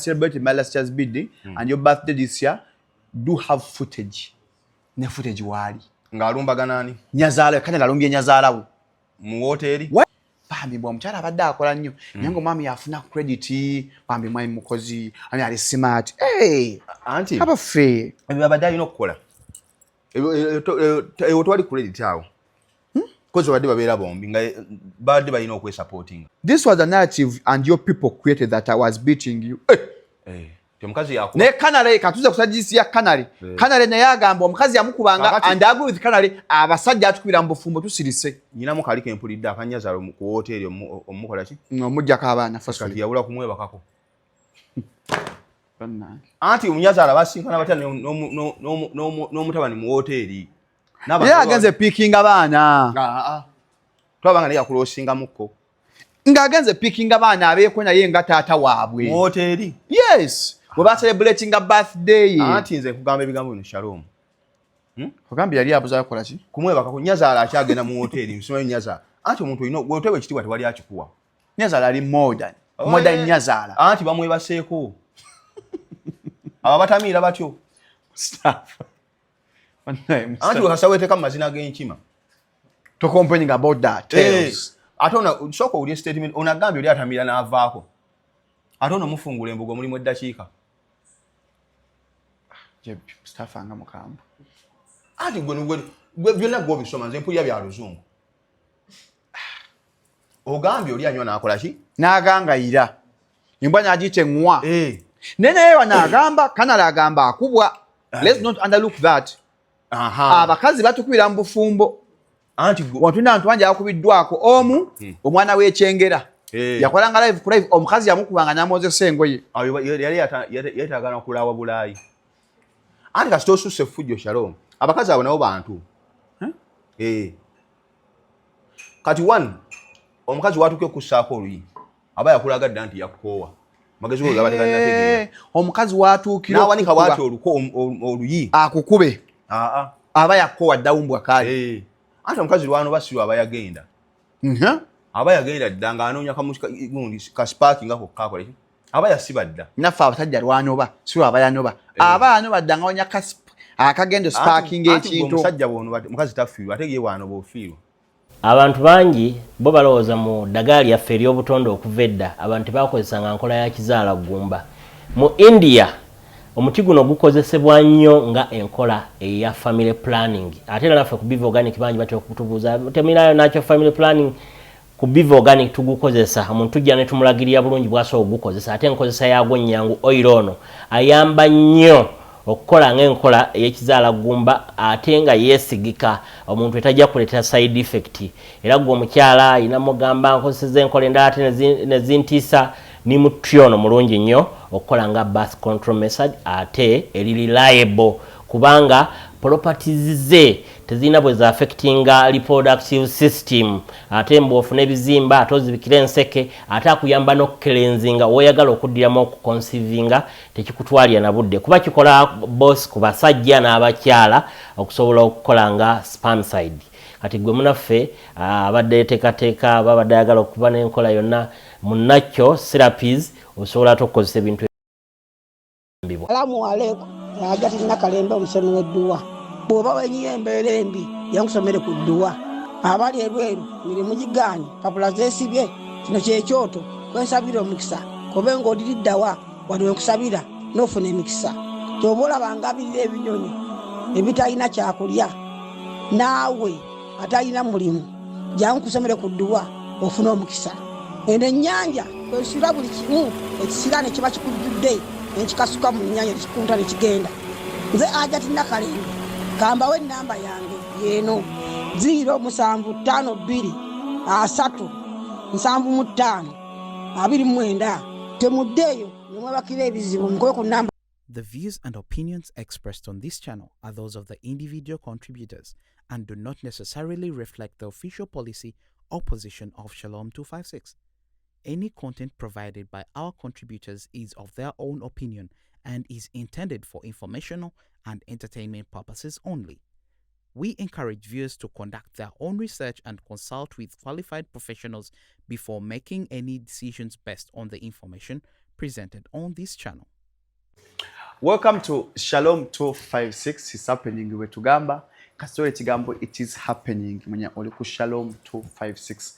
Celebrated my last year's birthday and your birthday this year, do have footage. Ne footage waali. Ng'alumbagana ani? Nyazaala. Kanali alumbye nyazaala we. Mu woteeri. Bambi bwe omukyala abadde akola nnyo, naye nga omwami yafuna credit. Bambi mwami mukozi, ami ali smart. Hey, anti abaffe. Ebyo abadde alina okukola. Ewo twali credit awo kozi babadde babeera bombi nga babadde balina okwesupportinga. This was a narrative and your people created that I was beating you. Hey. Ti omukazi yakuba. Naye Kanale, katuze ku sajisi ya Kanale. Kanale naye agamba omukazi yamukubanga. And I agree with Kanale, abasajja atukubira mu bufumbo tusirise. Nyinamu kali kempulidde akanyazaala ku woteeri omukola ki? Omuggyako abaana Kati forcefully. Yabula kumwebakako. Bannange. Anti omunyazaala basinkana batya n'omutabani mu woteeri? Naye agenze pickinga baana. Twabanga naye yakulosingamukko. Ng'agenze pickinga baana abeeko naye nga taata waabwe. Mu woteeri? Yes, bwe bacelebratinga birthday ye. Anti nze nkugamba ebigambo bino, Shalom. Ogambye yali abuzayo kola ki? Kumwebakako. Nyazaala akyagenda mu woteeri, nsimayo nyazaala. Anti omuntu olina gweotewa ekitiibwa, tewali akikuwa. Nyazaala ali modern, modern nyazaala. Anti bamwebaseeko abo abatamiira batyo. Staff. Bannange, Anti Mustafa. wekasa weteeka mu mazina g'enkima. To complaining about that tales. Ate ono sooka owulye statement ono agambye oli atamiira n'avaako, ate ono mufungula embugo mulimu eddakiika. Jebbi, Mustafa nga mukambwe. Anti gwe byonna gwe obisoma, nze mpulira bya luzungu. Ogambye oli anywa n'akola ki? N'agangayira embwa n'agiyita eŋŋwa. Naye wano agamba, Kanala agamba akubwa. Let's not underlook that. Abakazi batukubira mu bufumbo. Anti gwe Watulina abantu bangi abakubiddwako. Omu omwana w'ekyengera yakolanga live ku live, omukazi yamukubanga n'amwozesa engoye. Ayo yali yeetaaga nakulaawa bulaayi. Anti kasita osussa effujjo, Shalom, abakazi abo nabo bantu. Eh. Kati one omukazi watuuka okussaako oluyi aba yakulaga dda nti yakukoowa, magezi go gaba tegannategeera. Eh, omukazi watuukira n'awanika okukuba, bwati oluko oluyi akukube, aa aba yakoowa ddawumbwa kaali. Eh. Anti omukazi lwanoba sirwa aba yagenda. Aba yagenda dda ng'anoonya gundi kaspark nga kokka akola ki, aba yasiba dda. Naffe abasajja lwanoba sirwa aba yanoba, aba yanoba dda ngaonya akagendo sparking Anti gwe ekintu. Omusajja bw'onoba mukazi tafiirwa, ate ye bw'anoba ofiirwa. Abantu bangi bo balowooza mu ddagala lyaffe ery'obutonde okuva edda abantu tebakozesanga nkola ya kizaala ggumba. Mu India omuti guno gukozesebwa nnyo nga enkola eya family planning. Ate era naffe ku Biva Organic bangi batera okutubuuza, temirayo nakyo family planning? Ku Biva Organic tugukozesa, omuntu tujja ne tumulagirira bulungi bw'asobola okugukozesa, ate enkozesa yaagwo nnyangu. Oil ono ayamba nnyo okukola ng'enkola ey'ekizaala ggumba, ate nga yeesigika, omuntu etajja kuleetera side effect. Era gwe omukyala ayina mugamba nkozeseza enkola endala ate nezintiisa, nimuty ono mulungi nnyo okukola nga birth control method, ate eri reliable kubanga properties ze tezirina bwe zaaffectinga reproductive system. Ate mbw'ofuna ebizimba ate ozibikira enseke, ate akuyamba n'okucleansinga woyagala okuddiramu okuconceivinga, tekikutwalira na budde kuba kikola both ku basajja n'abakyala okusobola okukola nga spermicide. Kati gwe munaffe abadde yeteekateeka aba abadde ayagala okuba n'enkola yonna munakyo therapies, osobola ate okukozesa ebintu ebibwa. Salamu aleikum. Ajati Nakalembe, omusomi w'edduwa. Bw'oba wenyiye embeera embi, yankusomere ku dduwa. Abali ebweru mirimu gigaanye, papula zeesibye, kino kyekyoto kwensabira omukisa. Kobe ng'odiriddawa wano wenkusabira n'ofuna emikisa. Kyoba olaba ngabirira ebinyonyi ebitalina kyakulya, naawe atalina mulimu jangu kusomere ku dduwa ofune omukisa. Eno ennyanja kwesula buli kimu ekisiraane kiba kikujjudde, nenkikasuka mu nnyanja nekikunta nekigenda. Nze Ajati Nakalembe, kambawo enamba yange yeeno 0752 30 75 29. Temuddeeyo nemwebakira ebizibu, mukube ku namba. The views and opinions expressed on this channel are those of the individual contributors and do not necessarily reflect the official policy or position of Shalom 256. Any content provided by our contributors is of their own opinion and is intended for informational and entertainment purposes only. We encourage viewers to conduct their own research and consult with qualified professionals before making any decisions based on the information presented on this channel. Welcome to Shalom 256. It's happening wetugamba kasitole ekigambo it is happening manya oli ku Shalom 256.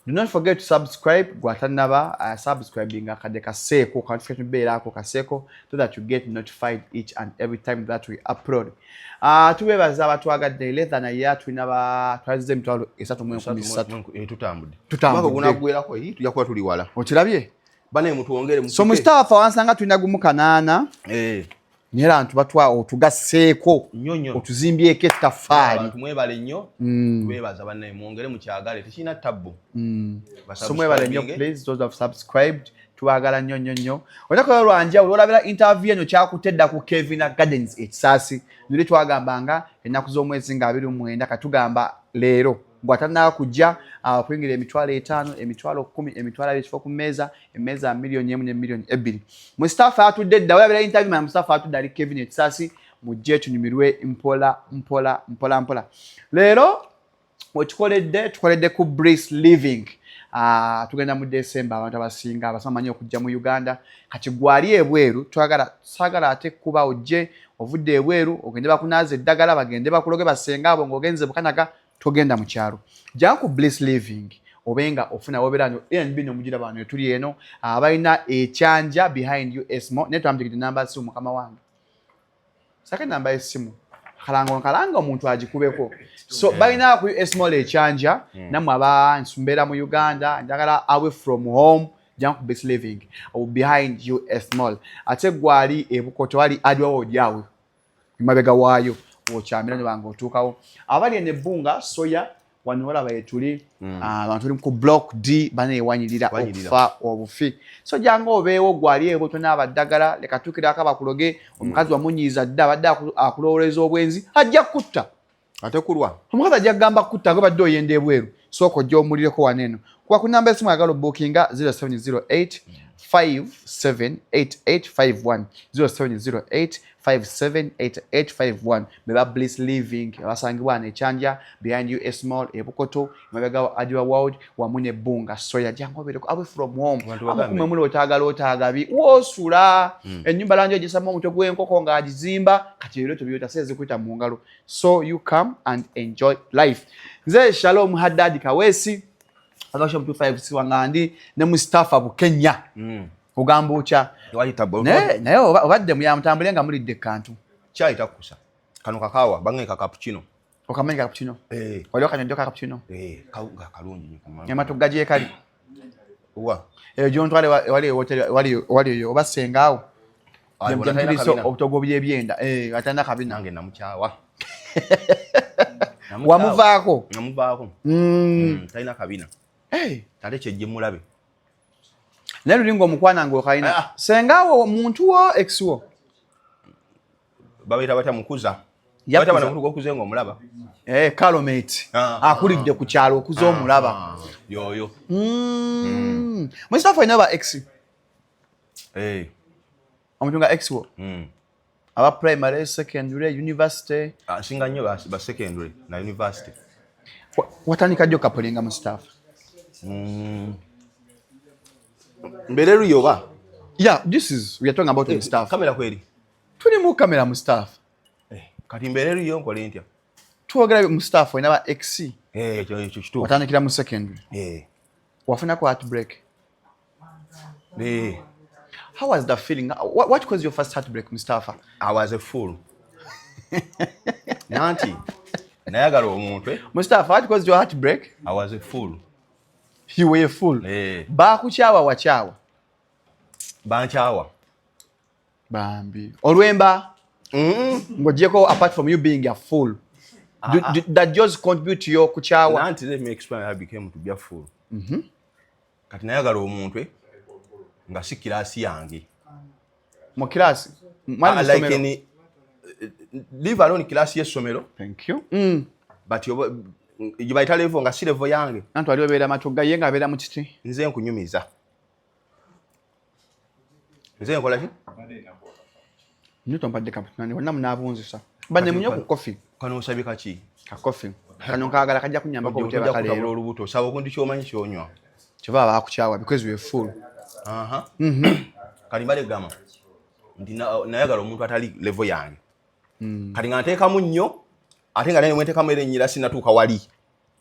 Do not forget to subscribe gwatanaba subscribing akadde kaseeko notification bell ako kaseeko so that you get notified each and every time that we upload. Tubebaza abatwagadde less than a year tulina ba twazize 33,000. Tutambudde. Tutambudde. Gunaggwerako tujja kuba tuli wala. Okirabye? Bane mutwongere. So Mustafa wansanga tulina gumu kanaana. Naye abantu batwa otugasseeko. Nnyo nnyo. Otuzimbyeko ettaffaali. Abantu mwebale nnyo. Twebaza bannaye, mwongere mukyagale, tekirina tabbu. So mwebale nnyo, please, those who have subscribed, tubaagala nnyo nnyo nnyo. Olunaku lwa lwanjawulo olabira interview eno kyakutedda ku Kevina Gardens ekisaasi. Nuli twagambanga ennaku z'omwezi nga 29, katugamba leero gwatannaba kujja okuyingira 50,000, 10,000, 20,000, ekifo ku mmeeza, emmeeza 1 million ne 2 million. Mustafa atudde dda, olabira interview na Mustafa atudde ali Kevin ekisaasi. Mujje tunyumirwe mpola mpola mpola mpola. Leero wetukoledde, tukoledde ku Bliss Living. Tugenda mu December, abantu abasinga abasoma manyi okujja mu Uganda. Kati gwali ebweru twagala saagala ate kuba ojje ovudde ebweru ogende bakunaaza eddagala, bagende bakuloge basenga abo ng'ogenze bukanaga togenda mu kyalo. Jangu ku Bliss Living obenga ofuna wobeera no nb nomugira bano etuli eno abalina ekyanja behind US Mall. Naye twamutegedde namba simu mukama wange saka namba y'essimu kalanga nkalanga omuntu agikubeko. So balina ku US Mall ekyanja. Nammwe aba mbeera mu Uganda njagala away from home, jangu ku Bliss Living behind US Mall. Ate gwali ebukoto wali aliwawo odyawe emabega waayo wokyamira nobanga otuukawo. Abali eno ebbunga soya wano walaba yetuli. Abantu tuli ku block D banewanyirira Wanyirira. okufa obufi. So jangu obeewo gwali ebo tonaaba ddagala leka tuukirako abakuloge. Omukazi wamunyiiza dda abadde akulowooleza obwenzi ajja kutta. Ate kulwa. Omukazi ajja kugamba kutta gwe badde oyenda ebweru, sooka ojja omulireko wano eno kuba ku namba esimu ayagala obuukinga 0708 578851, 0708 578851. Beba Bliss Living abasangibwa wano ekyanja behind US Mall ebukoto emabega wa Adwa World wamu nebbunga soya. Jangu obeereko away from home. Abantu bagambe. Amukume muli otaagala otaagabi woosula ennyumba langi ogisamu omutwe gw'enkoko ng'agizimba kati ebiro tobyota seeze kuyita mu ngalo. So you come and enjoy life. Nze Shalom Haddad Kaweesi agasha mu 256 wanga ndi ne Mustafa Bukenya. Ogamba otya? Tewali tabbu. Naye obadde muyamutambule nga mulidde ekantu. Kyayi takusa kano kakaawa bange ka cappuccino. Okamanyi cappuccino? Eh. Wali okanywedde ka cappuccino? Eh, nga kalungi nnyo kumala. Ematugga gyekali. Wa? Eyo gyontwale wali ewoteri wali eyo oba sengaawo. Ayi, bona talina Gyentulisa kabina. obutogo by'ebyenda. Eh, atalina kabina. Nange namukyawa. Wamuvaako? Namuvaako. Talina kabina. Hey. Ate kyejje mulabe. Naye luli ng'omukwana ng'okalina. Ah. Sengaawo muntu wo ex wo. Babeera batya mukuza. Yakuza. Batya bano omuntu gwokuze ng'omulaba. Eh, kalomate. Ah. Akulidde ku kyalo okuza omulaba. Ah, yoyo. Mustafa olina ba ex? Eh. Omuntu nga ex wo? Aba primary, secondary, university? Ah, singa nnyo ba secondary na university. Watandika ddi okapolinga Mustafa? Mbeera eruyi oba? Yeah, this is we are talking about Mustafa. Kamera kweri. Tuli mu kamera Mustafa. Eh, kati mbeera eruyi nkole ntya? Twogera Mustafa olina ba ex. Eh, ekyo kituufu. Watandikira mu secondary. Eh. Wafunako heartbreak? Eh. How was the feeling? What caused your first heartbreak, Mustafa? I was a fool. Nanti nayagala omuntu eh? Mustafa, what caused your heartbreak? I was a fool. You were a fool. Eh. Baakukyawa wakyawa? Bankyawa. Bambi. Olwemba ng'oggyeko apart from you being a fool. That just contribute to your kukyawa? Nanti let me explain how I became to be a fool. Kati nayagala omuntu nga si kirasi yange. Mu kirasi? Mwali Ah, mu like ssomero? in, leave alone kirasi y'essomero. Thank you. But gye bayita level nga si level yange. Nanti wali obeera matugga ye ng'abeera mu kiti. Nze nkunyumiza. Nze nkola ki? Nnyo tompadde kaputinani wonna munaabunzisa. Banne munye ku kofi. Kano osabye kaki? Ka kofi. Kano nkaagala kajja kunnyambako Ojja obuteebaka kutabula leero. olubuto osaba okunti kyomanyi kyonywa. Kyova baakukyawa because you were fool. Aha. Kati mbadde gamba nti nayagala omuntu atali level yange. Kati nga nteekamu nnyo, ate nga naye mwenteekamu era ennyira sinatuuka wali.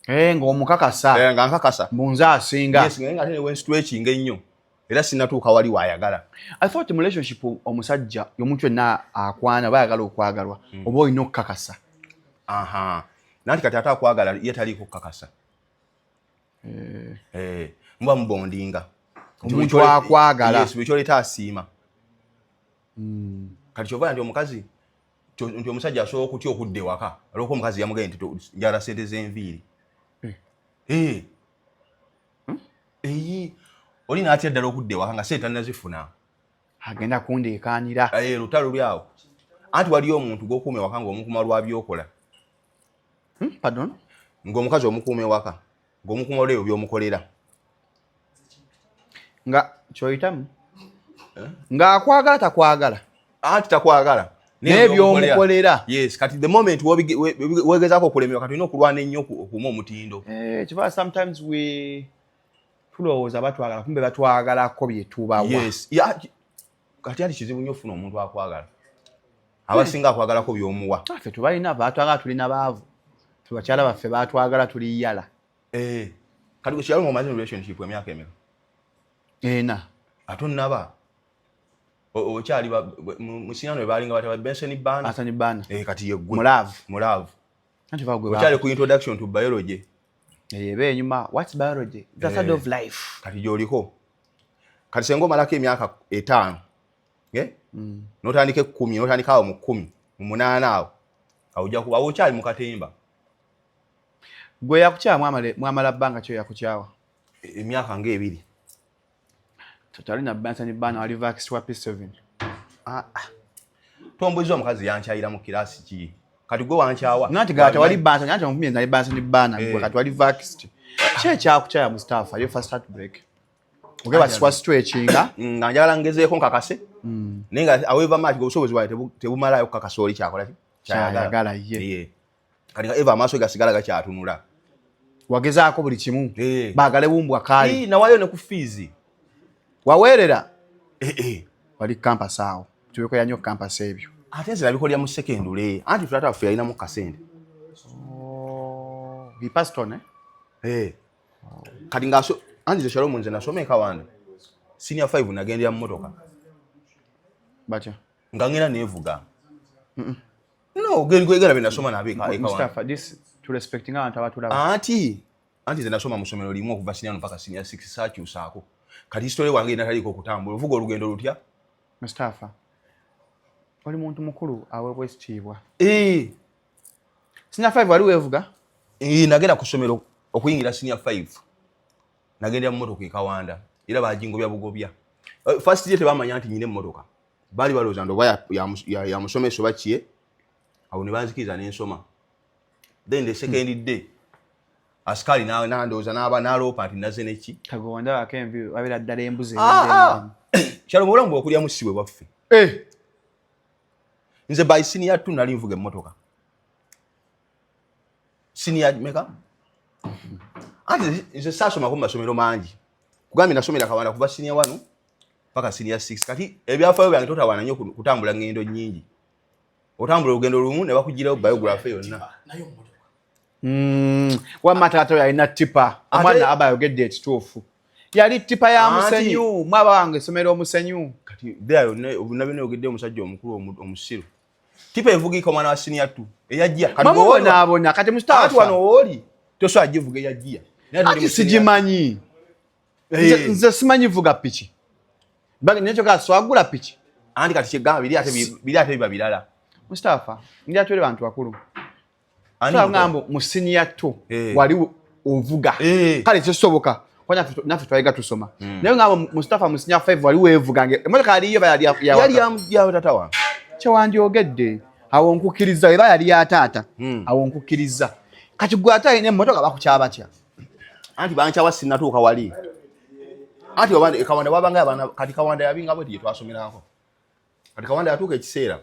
Eh, ng'omukakasa. Eh, nga nkakasa. Mbunze asinga. Yes, naye nga ate newenstretchinga ennyo era sinatuuka wali waayagala. I thought mu relationship omusajja, omuntu yenna akwana oba ayagala okwagalwa, oba olina okukakasa. Aha, nanti kati ate akwagala ye taliiko kukakasa. Eh, muba mubondinga. Omuntu akwagala. Yes, buli kyoleeta asiima. Kati kyova nti omukazi nti omusajja asobola okutya okudda ewaka olwokuba omukazi yamugambye nti njagala sente z'enviiri. Eh. Eyi, oli n'atya ddala okudda ewaka nga sente tannazifuna. Agenda kundeekaanira. Eh, lutalo luli awo. Anti waliyo omuntu gw'okuuma ewaka ng'omukuuma lwa byokola. Pardon? Ng'omukazi omukuuma ewaka ng'omukuuma olw'ebyo by'omukolera. Nga kyoyitamu ng'akwagala takwagala. Anti takwagala. Naye by'omukolera. Yes, kati the moment wegezaako okulemerwa, kati olina okulwana ennyo okuuma omutindo. Eh, kiba sometimes we tulowooza batwagala, kumbe batwagalako bye tubawa. Yes. Kati anti kizibu nnyo ofuna omuntu akwagala. Abasinga akwagalako by'omuwa. Ffe tubalina batwagala, tulina baavu, tubakyala baffe batwagala tuli yala. Eh, kati gwe kyalo ng'omaze mu relationship emyaka emeka? 4. Ate onnaba okyali mu senior we baalinga bataba Benson Bana. Anthony Bana. Eh, kati ye ggwe. Mu love. Mu love. Anti bagwe. Okyali ku introduction to biology. Eba enyuma, what's biology? The study of life. Kati gy'oliko. Kati senga omalako emyaka 5, eh? N'otandika 10, n'otandika awo mu 10, mu 8 awo. Awo ojja kuba okyali mu katemba. Gwe yakukyawa mwamala bbanga ki yakukyawa? Emyaka ng'ebiri. Totalina Benson Bana wali vax wa P7. Ah, ah. Tombuuza omukazi yankyayira mu kirasi ki? Kati gwe wankyawa. Nanti gata wali Benson, nanti omuvumye naye Benson Bana, gwe kati wali vax. Ki ekyakukyaya Mustafa, your first heartbreak? Ogeba swa stretchinga. Nga njagala ngezeeko nkakase. Naye nga however much obusobozi bwange tebumalayo kukakasa oli kyakola ki? Kyayagala ye. Ye. Kati nga Eva amaaso gasigala gakyatunula. Wagezaako buli kimu. Eh. Baagale wumbwa kaali. Nawayo ne ku fees. Waweerera? Eh, eh. Wali campus awo. Tubekolera nnyo campus ebyo. Ate nze nabikolera mu secondary. Anti taata waffe yalinamu kasente. Oh, he passed on, eh? Eh. Kati nga anti nze Shalom nze nasoma e Kawanda. Senior 5 nagendera mu mmotoka. Batya? Nga ngenda neevuga. No, gwegera bye nasoma nabe e Kawanda. Mustafa, this to respecting abantu abatulaba. Anti nze nasoma mu ssomero limu okuva senior 1 mpaka senior 6 saakyusaako. Kati history wange inataliiko okutambula. Ovuga olugendo lutya? Mustafa, oli muntu mukulu aweebwa ekitiibwa. Eh. Senior 5 wali weevuga? Eh, nagenda ku ssomero okuyingira senior 5. Nagendera mu mmotoka e Kawanda. Era baagingobya bugobya. First year tebamanya nti nnyina emmotoka. Baali balowooza nti oba ya musomesa oba kiye. Awo ne banzikiriza ne nsoma. Then the second day, asikali n'andowooza n'aloopa nti nazze ne ki? Kagonda wako envi wabeera ddala embuzi Ah, ah. ey'embeera. Kyalo obulamu bw'okulyamu si bwe bwaffe. Eh. Nze by senior 2 nali nvuga emmotoka. Senior meka? Anti nze saasomako mu masomero mangi. Kugambye nasomera Kawanda kuva senior 1 paka senior 6. Kati ebyafaayo byange totawaana nnyo kutambula ngendo nnyingi. Otambula olugendo lumu ne bakugirayo biography yonna. Wamma taata oyo alina tipa. Omwana aba ayogedde ekituufu. Yali tipa ya musenyu. Mwaba wange essomero omusenyu. Kati there yonna obunna byonna oyogedde omusajja omukulu omusiru. Tipa evugika omwana wa senior 2 eyajja. Kati Mama bw'oli bonaabona, kati Mustafa. Ati wano wooli tosobola givuga eyajja. Naye Ati toli mu senior sigimanyi. Eh. Nze simanyi vuga piki. Bagi nekyo ka swagula piki. Anti kati kyegamba biri ate biba birala. Mustafa, ndi atwere bantu bakulu. Ani Sasa muto? ngambo mu senior 2 Eh. wali ovuga. Eh. Kale kisoboka. Kwa naffe twayiga tusoma. Naye ngamba Mustafa mu senior 5 wali weevuga nge emmotoka yali yo yali ya Yali ya tata wange. Kyewandyogedde awo nkukkiriza era yali ya taata. Awo nkukkiriza. Kati gwe ate alina emmotoka bakukyaba batya? Anti bankyawa sinnatuuka wali. Anti Kawanda wabanga abaana, kati Kawanda yabinga bwe gye twasomerako. Kati Kawanda yatuuka ekiseera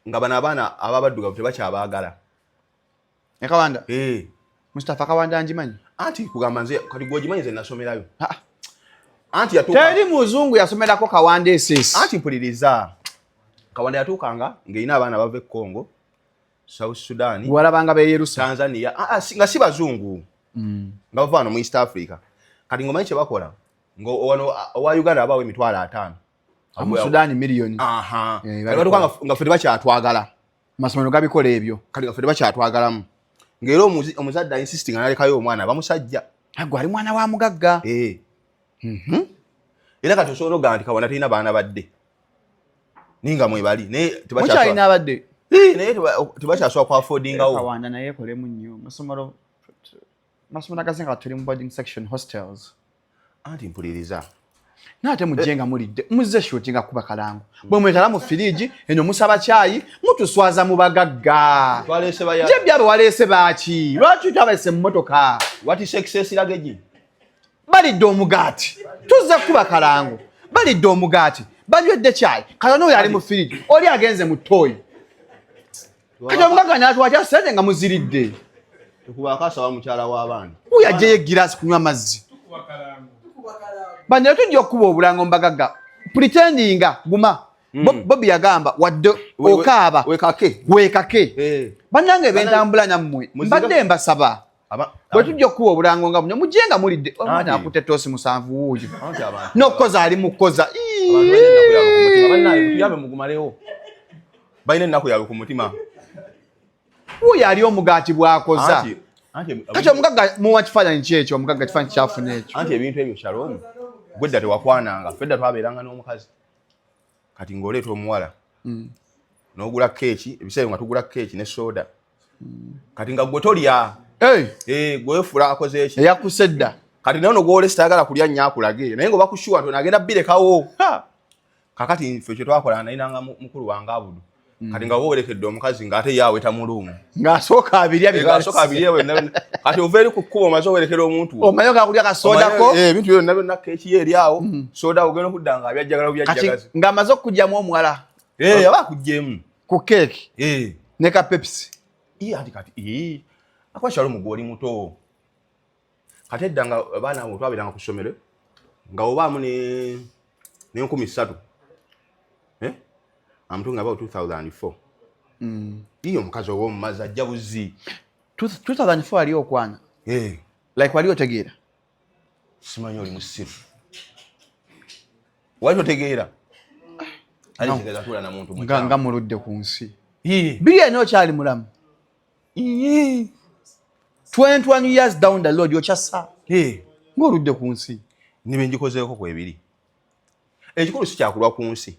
nga bano abaana ab'abaddugavu tebakyabaagala. E Kawanda? Eh. Mustafa Kawanda ngimanyi? Anti kugamba nze kati gwe ogimanyi nze nasomerayo. Ah. Anti yatuuka Teri muzungu yasomerako Kawanda SS. Anti mpuliriza, Kawanda yatuukanga ng'erina abaana bava e Congo, South Sudan, Walabanga beyerusa. Tanzania, nga si bazungu, nga bava wano mu East Africa. Kati ng'omanyi kye bakola, nga wano owa Uganda abaawo 50,000. Mu Sudan miliyoni. Aha. Eh, Kati babikola. batuuka nga ffe tebakyatwagala. Masomero gabikola ebyo. Kati nga ffe tebakyatwagalamu, ng'era omuzadde ainsistinga nalekayo omwana bamusajja. Agwe ali mwana wa mugagga. Eh. Era kati osobola okugamba nti Kawanda terina baana badde, naye nga mwebali, naye Mukyalina abadde. Eh, naye tebakyasobola kwaffordingawo. Kawanda naye ekolemu nnyo masomero, masomero agasinga tuli mu boarding section, hostels. Anti mpuliriza. Naate mujje nga mulidde, muzze shooti nga kuba kalango bwe mwetala mu firiji eno, musaba kyayi, mutuswaza mu bagagga. Twaleese baya. Jebbi abo waleese baaki? Lwaki twabalese mu motoka? What is success luggage? Balidde omugaati, tuzze kuba kalango, balidde omugaati, banywedde kyayi, katono oyo ali mu firiji, oli agenze mu toyi. Kati omugagga natwatya sente nga muziridde? Tukubaako asaba mukyala w'abaana. Wuyo ajjeyo egiraasi kunywa mazzi. Banne tujja okukuba obulango mbagagga pretendinga guma. Bobi yagamba wadde okaaba wekake. Weekake. Eh. Bannange bentambula nammwe, Muziga- mbadde mbasaba, bwe tujja okukuba obulango nga buno, mujje nga mulidde. Omwana Anti. akutte toosi 7 wuuyo. Anti abantu N'okukoza ali mu kukoza. Abantu balina ennaku yaabwe ku mutima. Bannange, mutuyambe mugumalewo, balina ennaku yaabwe ku mutima. Wuuyo ali omugaati bw'akoza. Anti Kati omugagga muwa kifaananyi ki ekyo? Omugagga kifaananyi kyafuna ekyo? Anti ebintu ebyo, Shalom, gwedda tewakwananga, fedda twabeeranga n'omukazi. Kati ng'oleeta omuwala n'ogula keeki, ebiseera nga tugula keeki ne soda, kati nga gwe tolya. Hey, Eh, gwe weefula akoze eki. Eyakuse edda. Kati naye ono gwolesi tayagala kulya nnyo akulage, naye nga obakushuwa nti ono agenda birekawo. Kakati ffe kye twakola, nalinanga mukulu wange Abudu. Kati nga wowerekedde omukazi ng'ate ye aweta muluumu. Ng'asooka abirya. Ng'asooka abirya byonna byonna. Kati ova eri ku kkubo omaze owerekera omuntu. Omanyi okakulya kasoodako. Omanyi, ebintu byonna byonna, keeki ye eri awo, soda, ogenda okudda nga abyajjagala Kati byajjagazi. ng'amaze okugyamu omuwala Eh, aba akuggyemu ku keeki ne ka Pepsi. Iye, anti kati ii, akuba kyalo mugwe oli muto. Kati edda nga abaana abo twabeeranga ku ssomero nga obaamu n'3,000, Eh? I'm talking about 2004. Iye, omukazi ow'omumazi ajja buzi. 2004 ali okwana? Eh, Like wali otegeera? Simanyi oli musiru, wali totegeera? Ali tegeeza tuula na muntu Nga mukyamu. nga muludde ku nsi. Iye. Biri eno okyali mulamu. Iye. 21 years down the road okyassa Eh, ng'oludde ku nsi. Nibe ngikozeeko kwebiri. Ekikulu si kyakulwa ku nsi.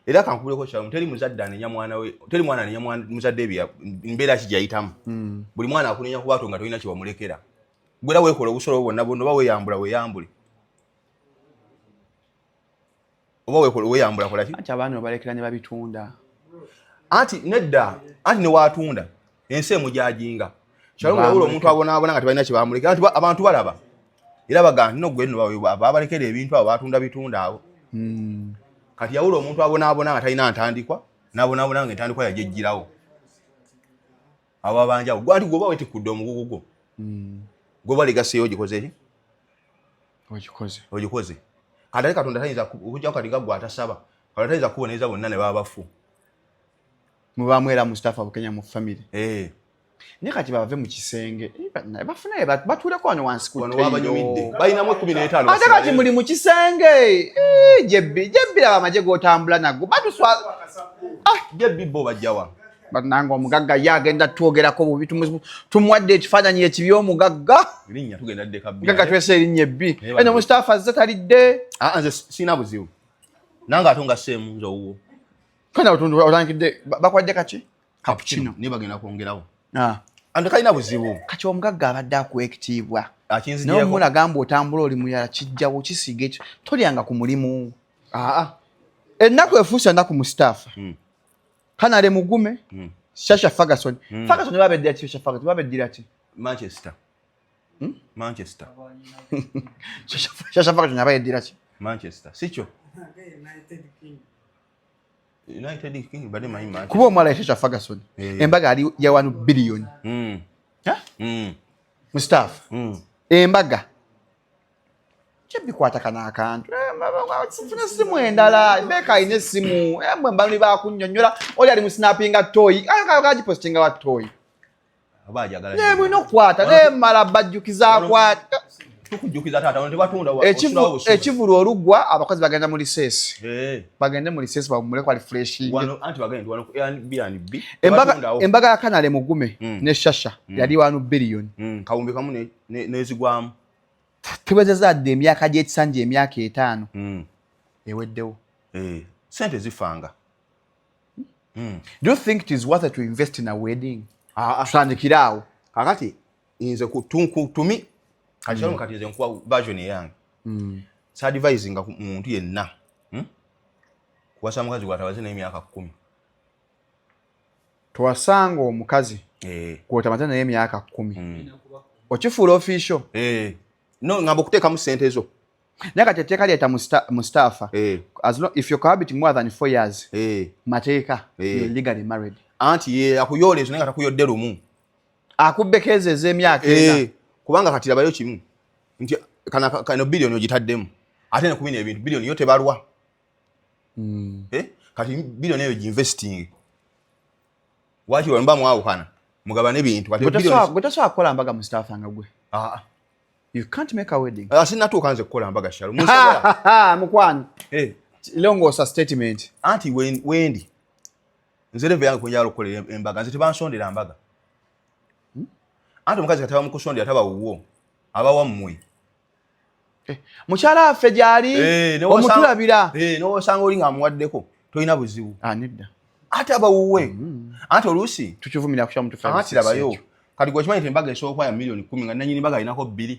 Era kankubuleko kyalo, teri muzadde anenya mwana we, teri mwana anenya muzadde ebya mbeera ki gyayitamu. Buli mwana akunenya ku baato nga tolina kyewamulekera. Gwera weekola obusolo bwonna bwonna, oba weeyambula weeyambule, oba weekola weeyambula kola ki. Anti abaana obalekera ne babitunda. Anti nedda, anti newaatunda ensi emujajinga. Kyalo wabula omuntu abonaabona nga tebalina kyebamulekera. Anti abantu balaba era bagamba nti no gwe nno babalekera ebintu abo batunda bitunda abo. Kati yawula omuntu abonaabona nga talina ntandikwa n'abonaabona nga entandikwa yajejjirawo, abo abanjawo. Gwe anti gwoba wetikudde omugugu gwo, gwoba legacy yo ogikoze ki? Ogikoze. Ogikoze. Kati ate Katonda tayinza okujjako kati nga gwe atasaba, Katonda tayinza kubonereza bonna ne baba bafu. Mubaamu era Mustapha Bukenya mu family. Eh. Naye kati bave mu kisenge. Eh, bafunaye batuuleko wano wansi ku Wano tteiro. wabanyumidde balinamu 15. Ate kati muli mu kisenge. Eh, jebbi jebbi, laba amagye g'otambula nago batuswa. Jebbi bo bajjawa? Bannange, omugagga ye agenda twogerako bubi, tumuwadde ekifaananyi ekibi omugagga. Erinnya tugenda ddeka bbi. Mugagga twese erinnya ebbi. Naye Eno Mustapha azze talidde. Ah, nze sirina buzibu nange, ate nga seemu nze owuwo. Kana otandikidde bakwadde kaki cappuccino. Naye bagenda kwongerawo. Ah. Ante kalina buzibu. Kati omugagga abadde akuwa ekitiibwa naye Akinzigyeko. omulaga mbu otambula oli muyala, kijjawo kisiiga ekyo tolyanga ku mulimu. Aa, ennaku efuuse ennaku. Mustapha kanale mugume. Shasha Ferguson, Ferguson babeddira ki? Shasha Ferguson babeddira ki? Manchester, Manchester. Shasha Ferguson aba yeddira ki? Manchester sikyo? United King badde manyi Manchester. Kuba omuwala ye Shasha Ferguson Eh. embaga ali ya 1 billion. Mustapha, embaga Kyebikwata kano akantu. Funa simu endala, beeka alina essimu, mwe mbali bakunnyonnyola, oli ali mu snappinga toyi, agipostinga wa toyi. Aba ajagala. Naye mulina okukwata, naye mala bajjukiza akwata. Tukujjukiza taata, wano tebatunda Ekivulu oluggwa abakozi bagenda mu recess. Bagende mu recess bawummule kwa refreshing. Wano anti bagende wano ku Airbnb. Embaga embaga ya Kanale Mugume ne Shasha yali 1 billion. Kawumbi kamu nezigwamu. Tuwezezza dde emyaka gy'ekisanja, emyaka 5 eweddewo. Eh, sente zifanga. Do you think it is worth it to invest in a wedding? Ah, ah. Tutandikire awo. Kakati nze tumi kati mm. Kati nze nkuwa version eyange. Saadvisinga ku muntu yenna, Kuwasa mukazi gwatabaze n'emyaka 10. Twasanga omukazi gw'otamaze naye emyaka 10. Okifuula official. Eh. No, ngamba okuteekamu sente zo. Naye kati etteeka lyeta Mustafa, as long if you're cohabiting more than 4 years, mateeka, you're legally married. Anti ye akuyoola ezo naye nga takuyodde lumu. Akubbeko ezo ez'emyaka 4. Kubanga kati labayo kimu nti kano biliyoni ogitaddemu ate nekumi n'ebintu biliyoni yo tebalwa. Eh? Kati biliyoni eyo ginvesting, waki wemba mwawukana mugabane ebintu kati Gwe tosobola kukola mbaga, Mustafa, nga gwe. Ah, ah. You can't make a wedding. Ah, sinnatuuka nze kukola mbaga, shalo. Munsobola. Mukwano, longoosa statement. Anti wendi nze level yange kwenjagala okukolera embaga, nze tebansondera mbaga. Anti omukazi kataba mukusondera taba wuwo, aba wammwe. Mukyala waffe gyali omutulabira. Nowosanga oli ng'amuwaddeko tolina buzibu. Ah, nedda. Ate aba wuwe. Anti oluusi Tukivumira ku kyamu. Anti labayo kati gwe okimanyi nti embaga esobola okuba ya miliyoni 10 nga nanyini mbaga alinako 2,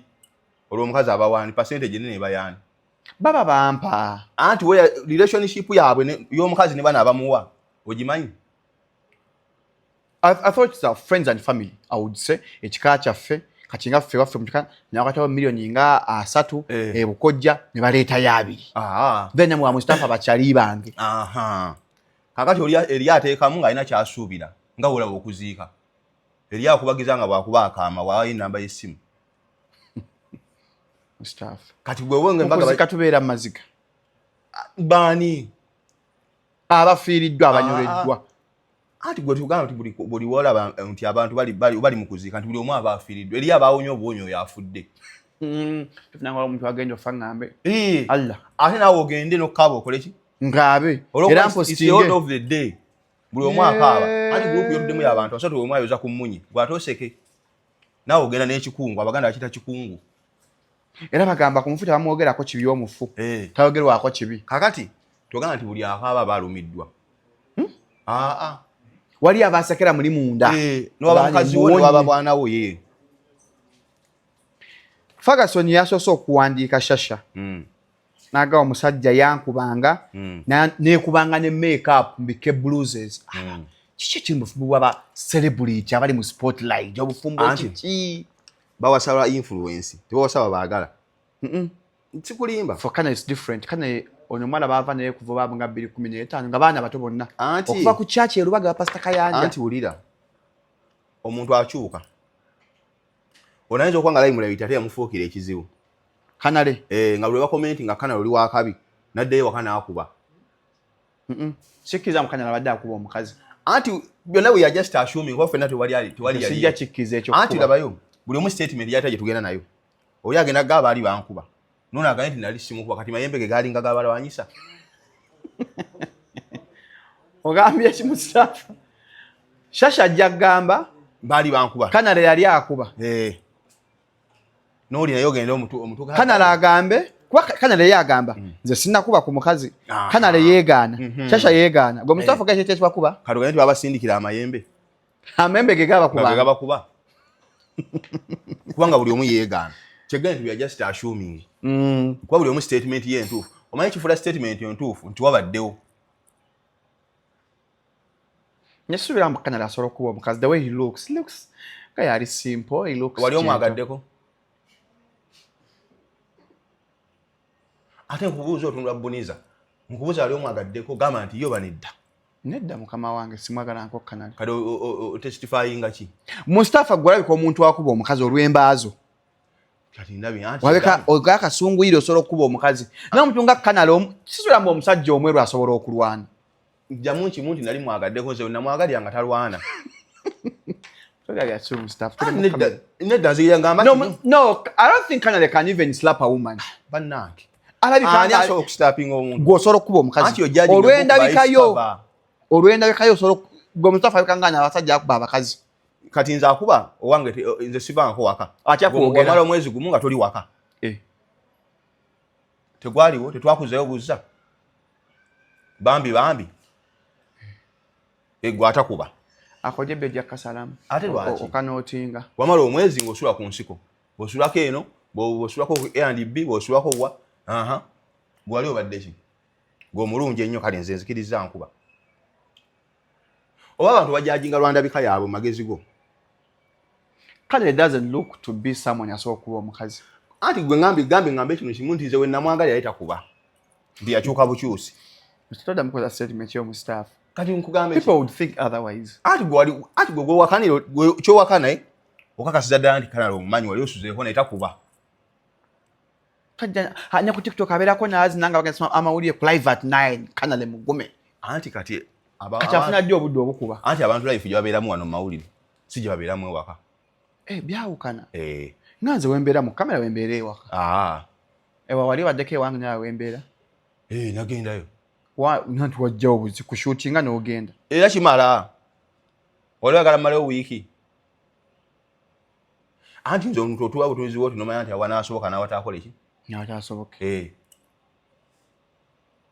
olwo omukazi aba waani? Percentage enene eba yaani? Baba bampa. Anti we relationship yaabwe y'omukazi ne bana abamuwa ogimanyi? I thought it's our friends and family. I would say ekika kyaffe, kati nga ffe waffe mukika nakwatawo miliyoni nga 30 ebukojja ne baleetayo 2. Then mwa Mustafa bakyali bange. Aha. Kakati oli eri ateekamu ng'alina kyasuubira, nga wolaba okuziika eri akubagiza nga bwakuba akaama waayo enamba y'essimu. Mustafa. Kati gwe wenga embaga Mukuzika tubeera mu maziga. Baani? Abafiiriddwa, abanyoleddwa. Anti gwe tugamba nti buli wolaba nti abantu bali mu kuziika nti buli omu aba afiiriddwa, eri abaawonye obuwonyi oyo afudde. Tufunanga omuntu agenda ofa ŋŋambe Allah. Ate naawe ogende n'okukaaba okole ki? Ngaabe. Olwokuba era it's the order mpostinge. of the day, buli omu akaaba. Anti group yotuddemu y'abantu 3, buli omu ayoza ku mmunye gwate oseke naawe ogenda n'ekikungu, Abaganda bakiyita kikungu. Era bagamba ku mufu tebamwogerako kibi, omufu tayogerwako kibi. Kakati togamba nti buli akaaba aba alumiddwa. Aa. Wali abasekera muli munda. Nowaba mukazi wo, Muwonye. newaba bwana wo ye. Ferguson yasoose okuwandiika Shasha n'agawa omusajja yankubanga neekubanga ne makeup mbike bruises. Kiki ekiri mu bufumbo bwaba celebrity abali mu spotlight, obufumbo? Anti. Kiki? Bawasaba influence, tebawasaba baagala. Sikulimba. For Kana is different. Kana ono omwana baava naye kuva baabo nga 2015 nga baana bato bonna, Anti okuva ku church e Lubaga, Pastor Kayanja. Anti wulira, omuntu akyuka, ono ayinza okuba nga limelight ate yamufuukira ekizibu. Kanale. Eh, nga lwe bakomenti nga Kanale oli wakabi, naddayo waka n'akuba. Sikkiriza mukanyala abadde akuba omukazi. Anti byonna we are just assuming, kuba ffenna tewali tewali Sijja yaliyo. kikkiriza ekyo. Anti labayo buli omu statement yata gye tugenda nayo, oli agenda gaba baali bankuba, nono agambye nti nali simukuba, kati mayembe ge galinga gabalwanyisa. Ogambye ki, Mustafa? Shasha ajja kugamba baali bankuba. Kanale yali akuba. Eh. N'oli naye ogenda omutu Kanale agambe, kuba Kanale ye agamba nze sinnakuba ku mukazi. Kanale yeegaana, Shasha yeegaana, gwe Mustafa gakyekyo ekibakuba. Kati ogende nti babasindikira amayembe. Amayembe ge nga ge gabakubanga. Gabakuba kubanga buli omu yeegaana. Kyegende nti we are just assuming, kuba buli omu statement ye entuufu, omanyi kifuula statement entuufu nti wabaddewo. Nesuubira mbu Kanale asobola okukuba omukazi. The way he looks nga yali simple, he looks Wali gentle. omwagaddeko? Ate nkubuuza, otunula buniza, nkubuuza, wali omwagaddeko? Gamba nti yo banedda. Nedda, mukama wange, simwagala nko Kanale. Kati otestifyinga ki? Mustafa, gwe olabika omuntu akuba omukazi olw'embaazo. Kati ndabye anti Wabeka oga akasunguyire osobola okukuba omukazi. Naye omuntu nga Kanale sisula mbu omusajja omweru asobola okulwana. Jamu nkimu nti nali mwagaddeko, nze namwagalira nga talwana. Nedda, nze ngamba No, no, I don't think Kanale can even slap a woman. Bannange. Alabika ani asobola okuslappinga omuntu? Gwe osobola okukuba omukazi. Olw'endabikayo. Olw'endabikayo osobola, gwe Mustafa alabika nga abasajja akuba abakazi. Kati nze akuba owange, nze sivanko waka. Atya kwogera. Wamala omwezi gumu nga toli waka. Tegwaliwo, tetwakuzeyo buzza. Bambi bambi. Egwe atakuba. Akoje bejja kasalamu. Ate lwaki? Okanootinga. Wamala omwezi ng'osula ku nsiko. Bw'osulako eno, bw'osulako A&B, bw'osulako wa. Aha. Gwali obadde ki? Gwe omulungi ennyo, kale nze nzikiriza nkuba. Oba abantu bajajinga lwandabika yaabwe magezi go. Kale doesn't look to be someone asobola okuba omukazi. Anti gwe ngambe gambe ngambe kino kimu nti nze we namwagalira yali takuba. Nti yakyuka bukyusi. Todda mukoza statement y'omu staff. Kati nkugambe People would think otherwise. Anti gwe wali, anti gwe gwewakanira, gwe kyowakana okakasiza ddala nti Kanale omumanyi wali osuzeeko naye takuba. Kajja anya ku TikTok abeerako naazi nanga bagenda amawulire ku Live at 9 Kanale mugume. Anti kati kati afuna ddi obudde obukuba? Anti abantu life gye babeeramu wano mu mawulire si gye babeeramu ewaka. Byawukana. Nga nze wembeera mu kamera, wembeera ewaka. Ewa wali obaddeko ewange nawe wembeera? Nagendayo. Nti wajjawo buzi kushootinga n'ogenda. Era kimala. Wali oyagala mmalewo wiiki. Anti nze omuntu otuwa butuuzi bwoti nomanya nti awanaasoboka n'awataakola ki? N'awataasoboke.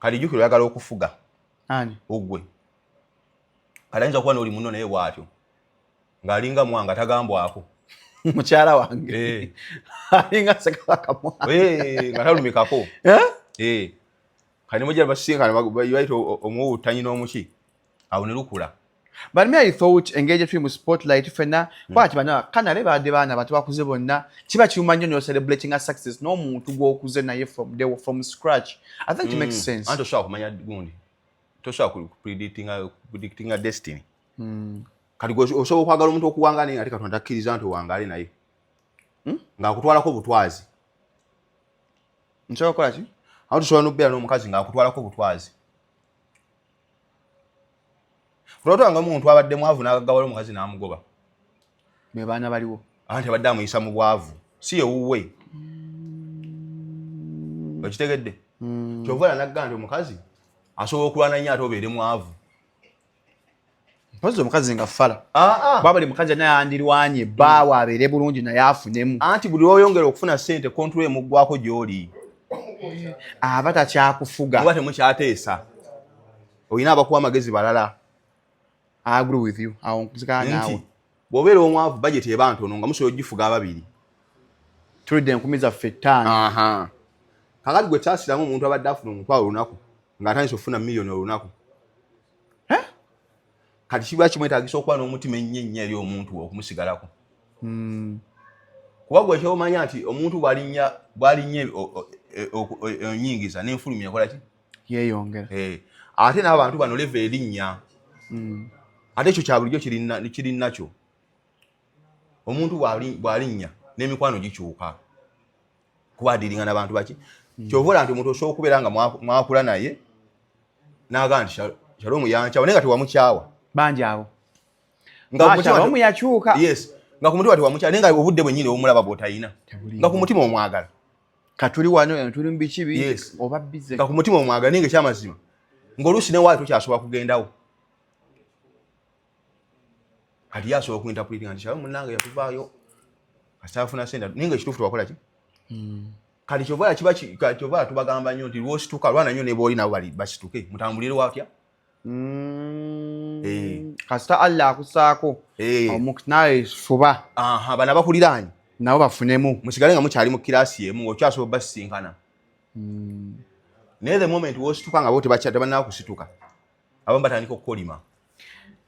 Kati jjukira oyagala okufuga. Ani? Ogwe. Kati ayinza okuba n'oli munno naye bw'atyo. Ng'alinga mwanga tagambwako. Mukyala wange. Alinga Ssekabaka Mwanga. Nga talumikako. Kati mujja basisinkana bayita omuwuwuttanyi n'omuki. Awo ne lukula. But me I thought engage tuli mu spotlight fenna kwati bana Kanale baadde baana bato bakuze bonna, kiba kiwuma nnyo nyo celebrating a success n'omuntu gw'okuze naye from day, from scratch. I think it makes sense. Anti tosobola kumanya gundi, tosobola predictinga destiny. Kati gwe osobola okwagala omuntu okuwangaala naye ate Katonda takkiriza nti owangaale naye. Ng'akutwalako butwazi. Nsobola kukola ki? Awo tusobola n'okubeera n'omukazi ng'akutwalako butwazi. Tulotwanga omuntu abadde mwavu n'agaggawala omukazi n'amugoba. Be baana baliwo. Anti abadde amuyisa mu bwavu, si ye wuwe. Okitegedde? Kyova olaba nagamba nti omukazi asobola okulwana nnyo ate obeere mwavu. Mpozi omukazi nga fala. Baba buli mukazi naye yandirwanye bbaawe abeere bulungi naye afunemu. Anti buli lw'oyongera okufuna ssente control emuggwako gy'oli. Aba takyakufuga. Muba temukyateesa. Olina abakuwa amagezi balala. I agree with you. Awo nkuzikana naawe. Nti bw'obeera omwavu budget eba ntono nga musobola ogifuga ababiri. Tulidde enkumi zaffe 5. Kakati gwe kyasiramu omuntu abadde afuna omutwalo olunaku ng'atandise okufuna miliyoni olunaku. Kati kiba kimwetaagisa okuba n'omutima ennyo ennyo eri omuntu okumusigalako. Kuba gwe ky'omanya nti omuntu bw'alinnya ennyingiza n'enfulumya ekola ki? Yeeyongera. Ate n'abantu bano level erinnya. Ate ekyo kya bulijjo kiri nakyo. Omuntu bw'alinnya n'emikwano gikyuka. Kuba adiringa n'abantu baki? Ky'ova olaba nti omuntu osobola okubeera nga mwakula naye n'agamba nti Shalom yankyawa naye nga tewamukyawa. Bangi abo. Nga ku mutima Shalom yakyuka. Yes. Nga ku mutima tewamukyawa naye nga obudde bwennyini obumulaba bw'otalina. Tebuliiwo. Nga ku mutima omwagala. Katuli wano eno tuli mu biki bingi oba busy. Nga ku mutima omwagala naye nga ekyamazima ng'oluusi ne waayo tokyasobola kugendawo. Kati ye asobola okuinterpretinga nti Shalom munnange yatuvaayo kasita afuna ssente naye nga ekituufu tewakola ki? Kati kyova kiba kati kyova tubagamba nnyo nti lw'osituka lwana nnyo ne b'oli nabo bali basituke mutambulire watya? Kasita Allah akusaako. Nawe fuba. Bano abakuliraanye. Nabo bafunemu. Musigale nga mukyali mu kiraasi emu ng'okyasobola obasisinkana. Naye the moment w'osituka nga bo tebannaba kusituka, abamu batandika okukolima.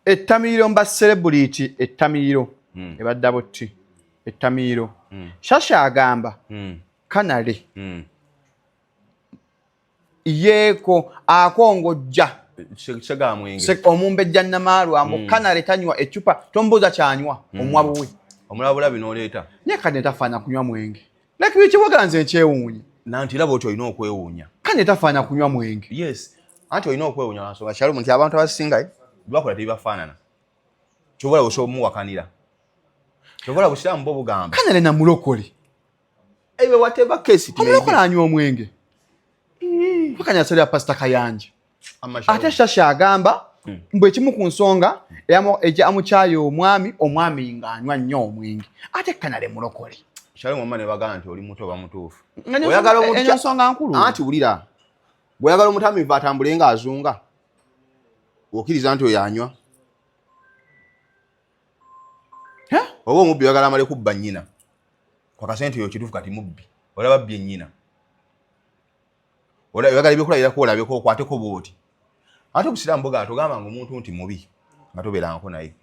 Ettamiiro mba celebrity, ettamiiro ebadda buti. Ettamiiro. Shasha agamba Kanale yeeko akongojja Segamwenge. Omumbejja Namaalwa mbu Kanale tanywa eccupa, tombuuza kyanywa, omwa buwi. Omulabula bino oleeta. Naye Kanale tafaana kunywa mwenge. Like bikiwagala nze nkyewuunya. Nanti era bwotyo olina okwewuunya. Kanye tafaana kunywa mwenge. Yes, anti olina okwewuunya lwansonga Shalom nti abantu abasinga bakola tebibafaanana, kyova olaba osobola omuwakanira, kyova olaba Busiraamu bwo bugamba Kanye alina mulokole. Ewe, whatever case it may be. Omulokole anywa omwenge? Kanye asalira Pasita Kayanja. Amma Shalom. Ate Shasha agamba mbu ekimu ku nsonga ekyamukyayo omwami ng'anywa nnyo omwenge, ate Kanale mulokole. Shalom, mama ne bagamba nti oli muto oba mutuufu. Nga nyo Oyagala omuntu enyo nsonga nkulu. Anti wulira, bw'oyagala omutamiivu atambule ng'azunga, okkiriza nti oyo anywa? Eh? Oba omubbi oyagala amale kubba nnyina kwakase nti oyo kituufu kati mubbi, olaba bbye nnyina, oyagala ebyokulabirako olabeko okwateko bwoti. Ate obusiraamu bugamba togambanga omuntu nti mubi nga tobeerangako naye,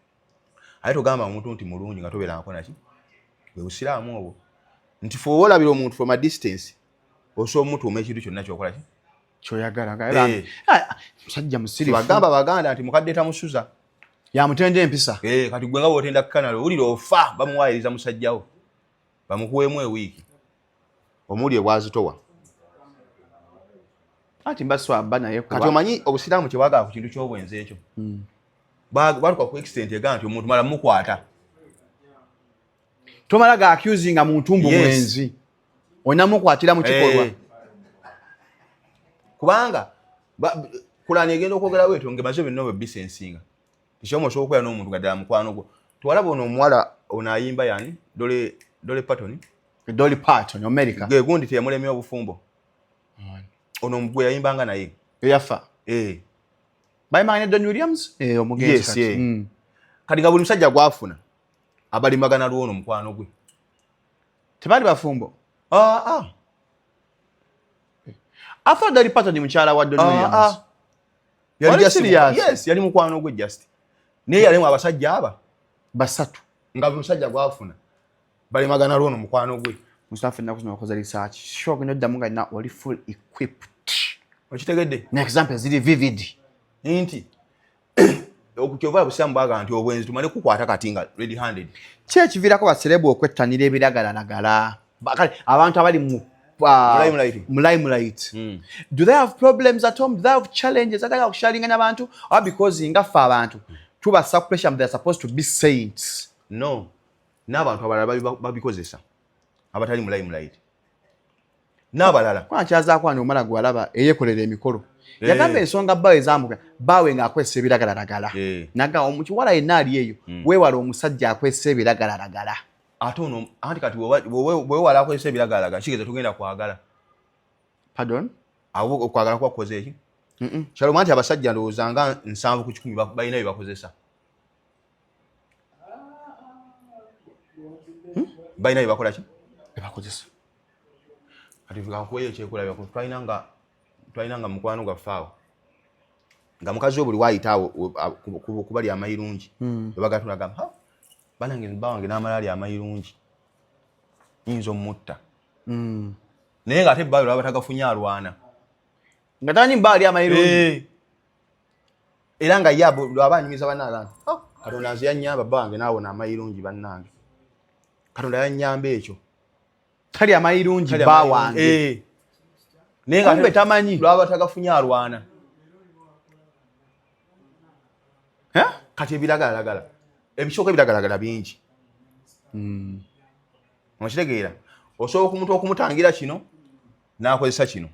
ate togamba omuntu nti mulungi nga tobeerangako naki. Bwe busiraamu obwo nti fe oba olabira omuntu from a distance osobola omutuuma ekintu kyonna kyokola ki kyoyagala nga Eh. Ah, musajja musirifu. Bagamba baganda nti mukadde tamusuza. Yamutenda empisa. Eh, kati gwe nga bwotenda kanalo owulira ofa bamuwaayiriza musajjawo bamukuweemu ewiiki omuli ebwazitowa. Anti mbaswaba naye kuba Kati omanyi obusiraamu kyebwagala ku kintu ky'obwenzi ekyo, batuka ku extent ega nti omuntu mala mukwata. Tomala ga accusinga muntu mbu Yes. mwenzi, onamukwatira mu kikolwa. Eh. Kubanga Kulani egenda okwogera bwetyo ngemaze byonna bwe bisensinga tekyomu osobola okubeera n'omuntu nga ddala mukwano gwo. Twalaba ono omuwala ono ayimba yani Dolly Parton. Dolly Parton, America. Ge gundi teyamulemya obufumbo ono gwe yayimbanga naye. Eyafa. Eh. Bayimbanga ne Don Williams, eh, omugenzi Yes, kati. yeah. Kati nga buli musajja gwafuna abalimagana lwono mukwano gwe. Tebaali bafumbo? Ah, ah. Afa Dolly Parton mukyala wa Don Ah, Williams. ah. Yali Wali just serious? Yes, yali mukwano gwe just. Naye yalimu abasajja aba basatu nga buli musajja gwafuna balimagana lwono mukwano gwe. Mustafa, ennaku zino wakoze research sure, ogenda oddamu nga nina oli full equipped. Okitegedde? Ne example ziri vivid. Nti okukyova busiramu bwaga nti obwenzi tumale kukwata kati nga red handed. Ki ekiviirako ba celeb okwettanira ebiragalalagala? Kale abantu abali mu Mu limelight. Mu limelight, do they have problems at home? Do they have challenges atagala okusharinga n'abantu, oba because nga ffe abantu tubassa pressure, they are supposed to be saints? No, n'abantu abalala babikozesa abatali mu limelight n'abalala. Kwanakyazaako wano omala gwalaba eyekolera emikolo. Eh. Yagamba ensonga bbaawe ezambuka bbaawe ng'akwesa ebiragalalagala. Eh. Naga omukiwala yenna ali eyo, weewala omusajja akwesa ebiragalalagala. Ate ono anti kati bwewala akozesa ebiragalalagala kitegeeza tugenda kwagala. Pardon? Awo okwagala kuba kukoze eki? Kyaloma nti abasajja ndowooza nga 70% balina bye bakozesa. Balina bye bakola ki? Ebakozesa. Kati kankuweyo ekyekulabirako, twalina nga mukwano gwaffe awo nga mukazi we buli waayita awo kubali amayirungi webagatulagamba, "Ha, banange bba wange n'amala ali amayirungi yinza omutta," naye ng'ate bba lwaba tagafunye alwana. Nga tamanyi bba ali amayirungi. Eh. Era nga ye lwaba anyumiza bannange, "Oh, Katonda nze yannyamba bba wange naawona amayirungi, bannange Katonda yannyamba ekyo." Tali amayirungi Kale bba amayirungi. wange. Eh. Naye nga Kumbe tamanyi. lwaba tagafunye alwana. Eh? Kati ebiragalalagala ebisooka ebiragalalagala bingi, okitegeera? Osobola omuntu okumutangira kino n'akozesa kino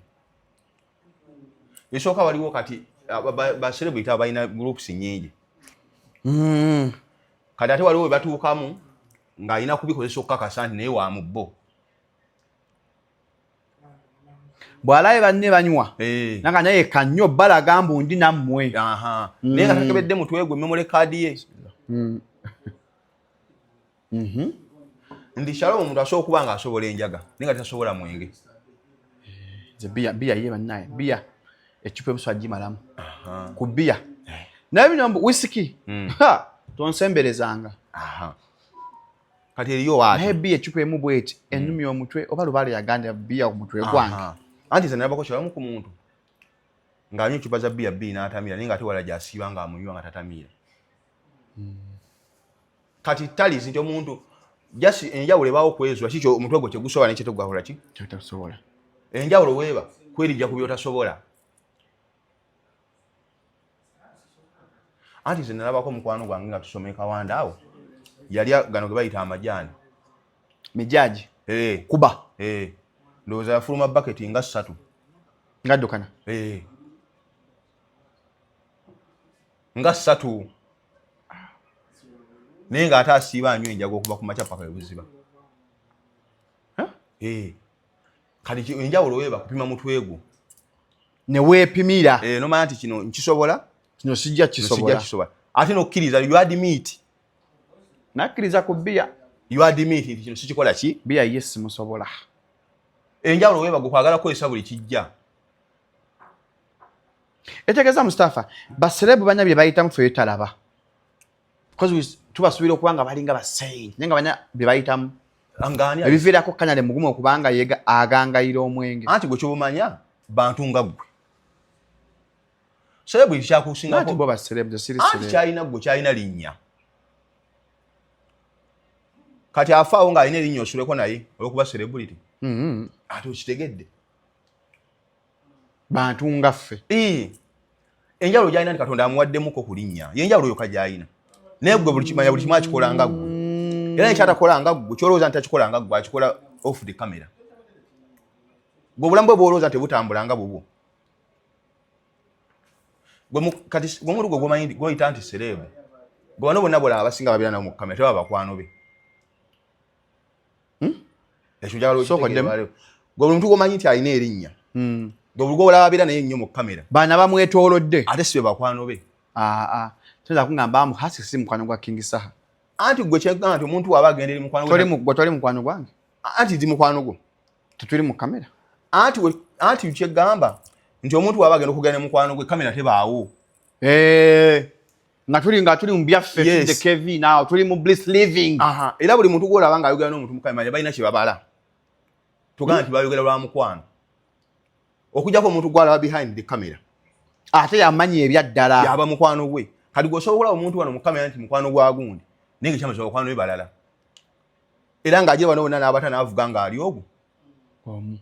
esooka. Waliwo kati ba celebrity abo balina groups nyingi. Kati ate waliwo webatuukamu ng'alina kubikozesa okukakasa nti naye wa mu bo. Bw'alabe banne banywa, Eh. nanga naye kanywa balaga mbu ndi nammwe. Aha. Naye nga takebedde mutwe gwe memory card ye. Ndi Shalom, omuntu asobola okuba nga asobola enjaga naye nga tasobola mwenge. Nze biya, biya ye bannaye, biya ecupa emusu agimalamu ku biya, naye bino mbu wisiki, ha, tonsemberezanga. Aha. Kati eriyo waati. Naye biya ecupa emu bweti ennumya omutwe, oba lubaale yaganda biya ku mutwe gwange. Aha. Anti nze nalabako kyalamu ku muntu ng'anywa ecupa za biya bbiri n'atamiira, naye ng'ate wala gy'asiiba ng'amunywa nga tatamiira. Kati talizi nti omuntu Just enjawulo ebaawo kwezula kikyo omutwe gwo kyegusobola nekyetegugakola ki Kyotasobola. Enjawulo weeba kwerijja ku byotasobola. Anti nze nalabako mukwano gwange nga tusoma e Kawanda awo, yalya gano ge bayita amajaani. Mijaji. Eh. Kuba. Eh. Ndowooza yafuluma baketi nga 3. Nga ddukana. Eh. Nga 3. Naye ng'ate asiiba anywa enjaga okuva ku makya paka ebuziba. Eh. Kati enjawulo weeba kupima mutwe gwo. Ne weepimira. Eh, nomanya nti kino nkisobola, kino sijja kisobola. Sijja kisobola. Ate n'okkiriza, you admit. Nakkiriza ku bbiya. You admit nti kino sikikola ki? Bbiya ye simusobola. Enjawulo weeba gwe kwagala kukozesa buli kijja. Etegeeza Mustafa, baserebu banya bye bayitamu ffe talaba. Because tubasuubira okuba nga balinga ba saint, naye nga banya bye bayitamu. Angaani ebiviirako Kanyale mugumu okubanga yega agangayira omwenge. Anti gwe ky'obumanya bantu nga ggwe. Celebrity kyakusingako. Anti bo ba celebrity, siri Anti celebrity. kyalina ggwe kyalina linnya. Kati afaawo ng'alina erinnya osuleko naye olw'okuba celebrity. Ate okitegedde. Bantu nga ffe. Enjawulo gy'alina nti Katonda amuwaddemuko ku linnya. Ye enjawulo yokka gy'alina. Naye ggwe buli kimanya buli kimu akikola nga ggwe. Era nekyatakola nga ggwe, ky'olowooza nti takikola nga ggwe, akikola off the camera. Ggwe obulamu bwe bw'olowooza nti tebutambula nga bubwo. Gwe kati gwe omuntu gwe gwomanyi gw'oyita nti celeb. Gwe bano bonna bolaba abasinga babeera nabo mu kamera tebaba bakwano be. Ekyo njagala Sooka okitegeere oddemu. balewo. Gwe buli muntu gw'omanyi nti alina erinnya. Gwe buli gw'olaba abeera naye nnyo mu kamera. Bano abamwetoolodde. Ate si be bakwano be. Toyinza kungamba mbu Hasi si mukwano gwa King Saha. Anti gwe kyengamba nti omuntu w'aba agenda eri mukwano gwe Gwe toli mukwano gwange. Anti ndi mukwano gwo. Tetuli mu kamera. Anti kyegamba nti omuntu w'aba agenda okugenda ne mukwano gwe kamera tebaawo. Nga tuli mu byaffe, Yes. tuli Kevin awo, tuli mu bliss living. Era buli muntu gw'olaba ng'ayogera n'omuntu mu kamera balina kye babala. Tugamba nti bayogera lwa mukwano. Okuggyako omuntu gw'alaba behind the camera. Ate yamanyi ebya ddala. Yaba mukwano gwe. Kati gw'osobola okulaba omuntu wano mu kamera nti mukwano gwa gundi. Naye ng'ekyamazima bakwano be balala. Era ng'agira bano bonna n'abata n'avuga ng'ali ogwo. Omu.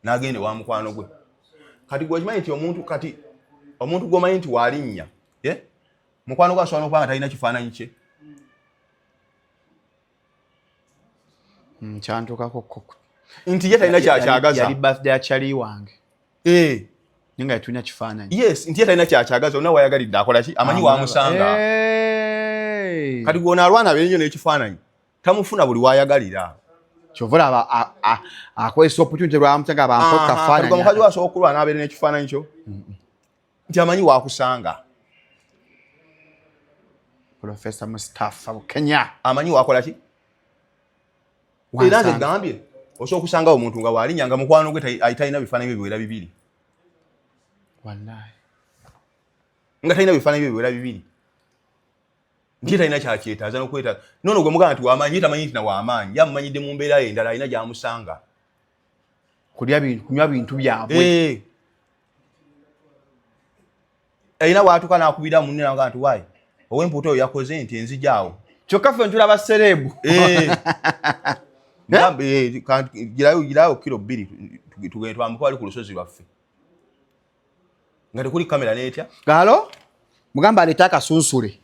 N'agenda ewa mukwano gwe. Kati gwe okimanyi nti omuntu kati omuntu gw'omanyi nti waalinnya, ye? Mukwano gwe asobola n'okuba nga talina kifaananyi kye. Kyantuukako ko. Nti ye talina kyakyagaza. Yali birthday ya Charlie wange. Naye nga tetulina kifaananyi. Yes, nti ye talina kyakyagaza, onna wayagalidde akola ki? Amanyi wamusanga. Kati gw'ono alwana abeere nnyo n'ekifaananyi, tamufuna buli wayagalira. Kyova olaba akozesa opportunity lwamutega bampa akafaananyi. Kati gwe omukazi we asobola okulwana abeere n'ekifaananyi kyo? Nti amanyi wakusanga. Professor Mustafa Bukenya. Amanyi wakola ki? Wansanga. Era nze gambye osobola okusangawo omuntu nga walinnya nga mukwano gwe talina bifaananyi bye biwera bibiri. Wallahi. Nga talina bifaananyi bye biwera bibiri. Nti talina kyakyetaaza n'okwetaaza. Nono gwe mugamba nti wamaanyi, ye tamanyi nti na wamaanyi. Ye amumanyidde mu mbeera ye endala, alina gy'amusanga. Kulya bintu, kunywa bintu byabwe. Alina w'atuuka n'akubira munne n'agamba nti waayi, ow'empuuta oyo yakoze nti enzija awo. Kyokka ffe ntulaba serebu. Girayo kilo 2, tugende twambuke wali ku lusozi lwaffe. Nga tekuli kamera n'etya. Galo? Mugamba aleete akasunsule.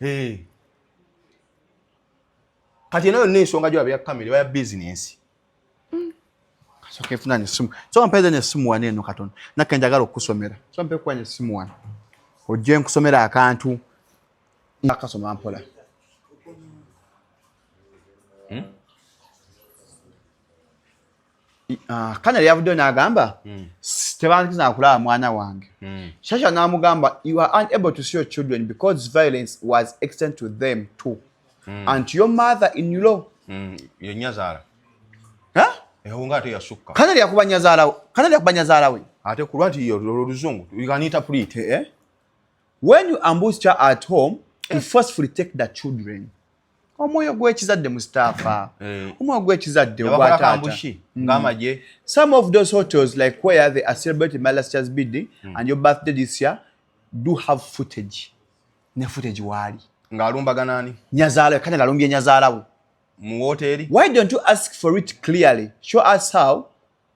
Kati eno yonna ensonga gy'olaba ya kamera eba ya bizinensi. Kasooka efuna n'essimu. So mpeeze n'essimu wano eno katono. Nakke njagala okukusomera. So mpe kuwa n'essimu wano. Ojje nkusomera akantu. Akasoma mpola. Kanyali yavuddeyo n'agamba, tebanzikiriza kulaba mwana wange. Shasha n'amugamba, you are unable to see your children because violence was extended to them too. And to your mother-in-law. Ye nnyazaala. Ha? Ewo nga ate yasukka. Kanyali yakuba nnyazaala we. Kanyali yakuba nnyazaala we. Ate ku lwa nti olwo oluzungu, you can interpret. When you ambush her at home, you forcefully take the children. Omwoyo gw'ekizadde Mustafa. Omwoyo gw'ekizadde ogwa Yabakola taata. kambushi, ng'amagye. Some of those hotels, like where they are celebrating my last year's birthday and your birthday this year, do have footage. Ne footage waali. Ng'alumbagana ani? Nyazaala we, Kanyali alumbye nyazaala we. Mu woteeri. Why don't you ask for it clearly? Show us how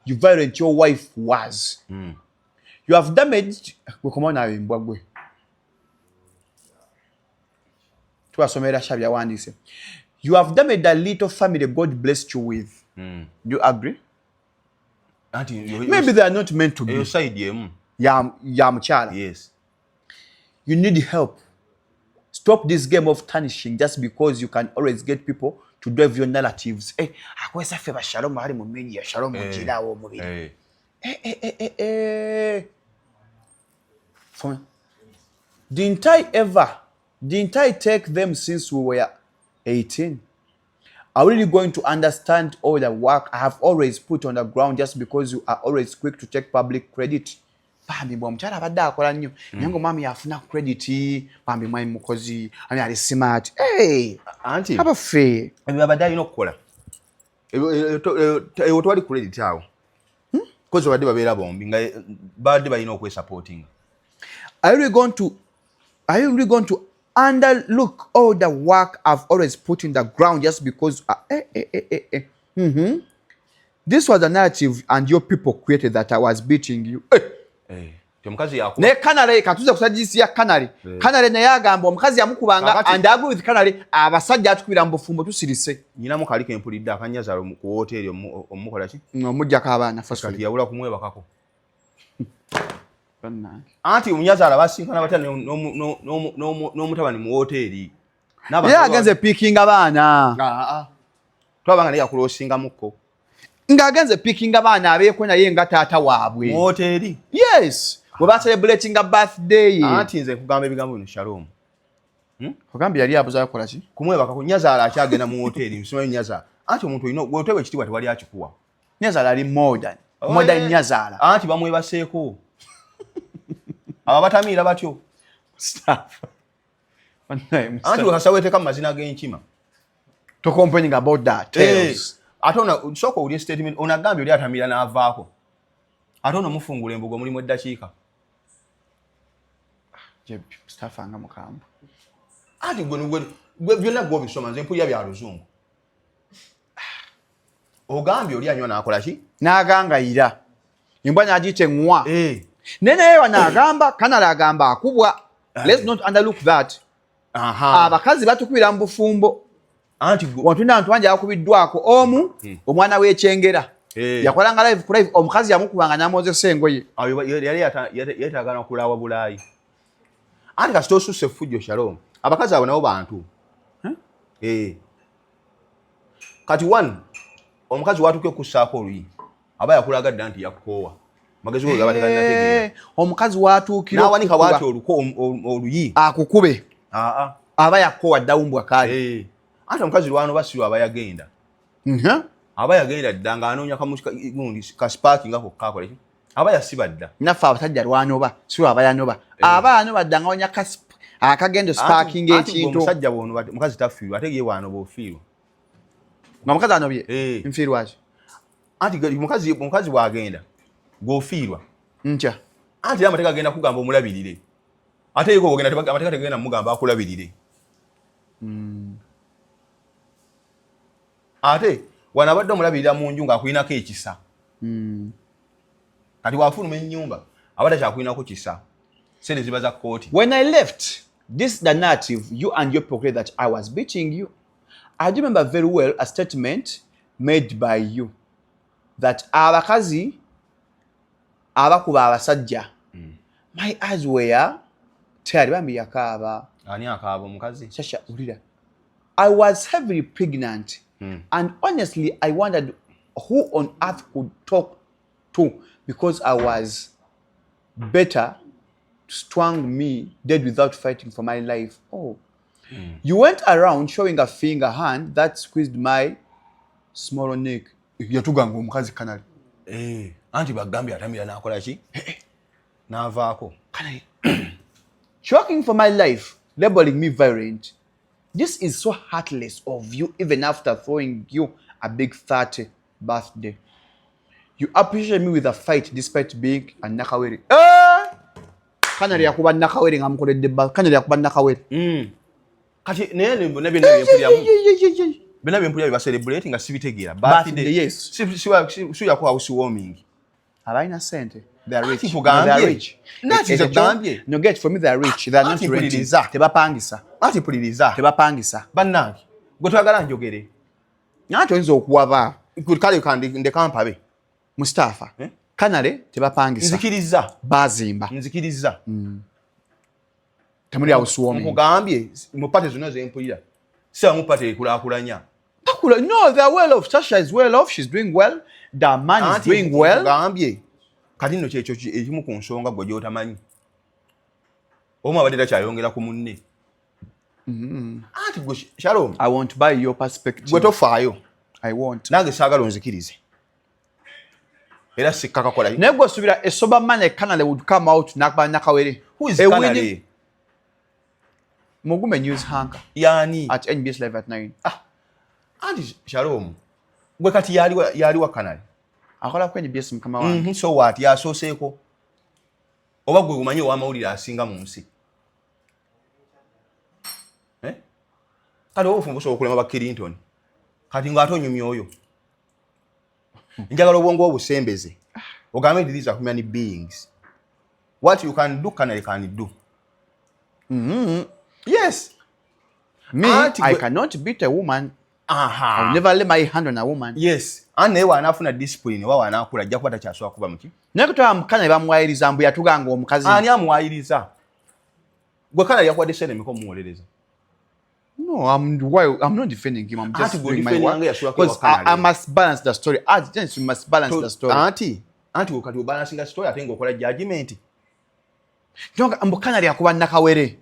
you violent your wife was. You have damaged. Gwe nawe mbwa gwe. Tubasomera sha byawandiise. You have damaged the little family God blessed you with. Do you agree? Anti Maybe they are not meant to be. Eyo side emu. Ya mukyala. Yes. You need help. Stop this game of tarnishing just because you can always get people to drive your narratives. Eh, akwesa ffe ba Shalom bali mu media, Shalom kirawo omubiri. Eh, eh, eh, eh, eh. Didn't I take them since we were 18? Are we really going to understand all the work I have always put on the ground just because you are always quick to take public credit? Bambi bwe omukyala abadde akola nnyo, naye nga omwami yafuna credit. Bambi mwami mukozi, ami ali smart. Hey, Anti abaffe. Ebyo abadde alina okukola. Ewo twali credit awo. Kozi babadde babeera bombi nga babadde balina okwesupportinga. Are you really going to underlook all the work I've always put in the ground just because eh, eh, eh, eh, eh. This was a narrative and your people created that I was beating you. Eh. Ti omukazi yakuba. Naye Kanale katuze kusajisi ya Kanale. Kanale naye agamba omukazi yamukubanga and I agree with Kanale, abasajja atukubira mu bufumbo tusirise. Nyinamu kali kempulidde akanyazaala ku woteeri omukola ki? Omuggyako abaana Kati first. yabula kumwebakako. Bannange. Anti omunyazaala basinkana batya n'omutabani mu woteeri? Ye agenze pickinga baana. Twabanga naye yakulosingamukko. Ng'agenze pickinga baana abeeko naye nga taata waabwe. Mu woteeri. Yes. Bwe bacelebratinga birthday ye. Anti nze nkugamba ebigambo bino, Shalom. Ogambye yali abuzayo kola ki? Kumwebakako. Nyazaala akyagenda mu woteeri, nsimanyi nyazaala. Anti omuntu olina gweoteeba ekitiibwa tewali akikuwa. Nyazaala ali modern. Modern nyazaala. Anti bamwebaseeko. Abo batamiira batyo. Mustafa. Bannaye Anti Mustafa. wekasa weteeka mu mazina g'enkima. To complaining about that. Tales. Ate ono sooka owulire statement ono agambye oli atamiira n'avaako. Ate ono mufungula embugo mulimu eddakiika. Jebbi, Mustafa nga mukambwe. Anti gwe byonna gwe obisoma, nze mpulira bya luzungu. Ogambye oli anywa n'akola ki? N'agangayira. Embwa n'agiyita eŋŋwa. Naye naye wano agamba, Kanale agamba akubwa. Let's not underlook that. Abakazi batukubira mu bufumbo. Anti gwe Wantulina abantu bangi abakubiddwako. Omu, omwana w'ekyengera. Yakolanga live ku live, omukazi yamukubanga n'amwozesa engoye. Ayo yali yeetaaga nakulaawa bulaayi. Anti kasita osussa effujjo, Shalom, abakazi abo nabo bantu. Kati one, omukazi watuuka okussaako oluyi aba yakulaga dda nti yakukoowa. Magezi go gaba tegannategeera. Omukazi watuukira N'awanika okukuba, bw'ati oluko oluyi. Akukube. Aa. Aba yakoowa ddawumbwa kaali. Anti omukazi lwanoba si aba yagenda. Aba yagenda dda ng'anoonya gundi kasipaaki nga kokka akola ki? Aba yasiba dda. Naffe abasajja lwanoba si lwaba yanoba, aba yanoba dda nga wanya akagendo sparking Anti gwe ekintu. Omusajja bw'onoba omukazi tafiirwa, ate ye bw'anoba ofiirwa. Nga omukazi anobye nfiirwa ki? Anti omukazi bw'agenda gw'ofiirwa. Ntya? Anti era amateeka agenda kugamba omulabirire. Ate ye bw'ogenda amateeka tegenda mugamba akulabirire. Ate wano abadde omulabirira mu nju ng'akulinako ekisa. Kati bw'afuluma ennyumba aba takyakulinako kisa. Ssente ziba za kkooti. When I left, this the narrative you and your people created that I was beating you. I do remember very well a statement made by you that abakazi abakuba abasajja. My eyes were teary, bambi yakaaba. Ani akaaba, omukazi? Shasha, ulira. I was heavily pregnant and honestly I wondered who on earth could talk to because I was better to strangle me dead without fighting for my life. Oh. You went around showing a finger hand that squeezed my small neck. Yatuganga omukazi Kanali. Anti bagambye atamira n'akola ki? N'avaako. Kanali. Shocking for my life, labeling me violent. This is so heartless of you, even after throwing you a big 30 birthday. You appreciate me with a fight despite being a nakawere. Eh! Kanali yakuba nakawere nga mukoledde ba. Kanali yakuba nakawere. Kati naye byonna byempuliramu. Byonna byempulira bye bacelebrate nga sibitegeera. Birthday, yes. Suyako house warming. Abalina sente, they are rich. Anti No, they are nkugambye. rich. Nanti nze nkugambye. No, get for me, they are rich, they are not Anti renting. mpuliriza. Tebapangisa. Anti mpuliriza. Tebapangisa. Bannange, gwe twagala njogere. Nanti oyinza okuwaba. Kale kandi ndeka mpabe. Mustafa. Eh? Kanale tebapangisa. Nzikiriza. Bazimba. Nzikiriza. Temuli house warming. Nkugambye mu party zonna zempulira sibamu party ekulaakulanya. Bakula, no, they are well off. Sasha is well off, she's doing well, the man is Anti doing well. nkugambye kati nno kyekyo ekimu ku nsonga gwe gy'otamanyi, omu abadde takyayongera ku munne. Anti gwe Shalom, I want to buy your perspective. Gwe tofaayo. I want. Nange saagala onzikirize era sikkakakola. Naye gwe osuubira a sober man like Kanale would come out nakuba Nakawere? Who is A Kanale? Mugume news anchor Yani? At NBS Live at 9. Anti Shalom, gwe kati yaliwa Kanale? Akola ku NBS, mukama wange. So what, yasooseeko oba gwe gumanyi ow'amawulire asinga mu nsi? Eh? Kale oba obufumbo busobola okulema ba Clinton, kati ng'ate onyumya oyo. Njagala obwongo obusembeze ogambe nti these are human beings. What you can do, Kanale can do. Yes. Me, Anti I cannot beat a woman. Aha. I'll never lay my hand on a woman. Yes, ani naye wanaafuna discipline oba wanaakula ajja kuba takyasobola kuba muki. Naye kutwala mukana ne bamuwayiriza mbu yatuganga omukazi. Ani amuwayiriza? Gwe Kanale yakuwadde sente meka omuwolereza? No, I'm not defending him. I'm just Anti doing my work. defending Because I must balance the story. As gents, we must balance the story. Anti kati obalansinga story ate ng'okola judgment. Donc, mbu Kanale yakuba Nakawere.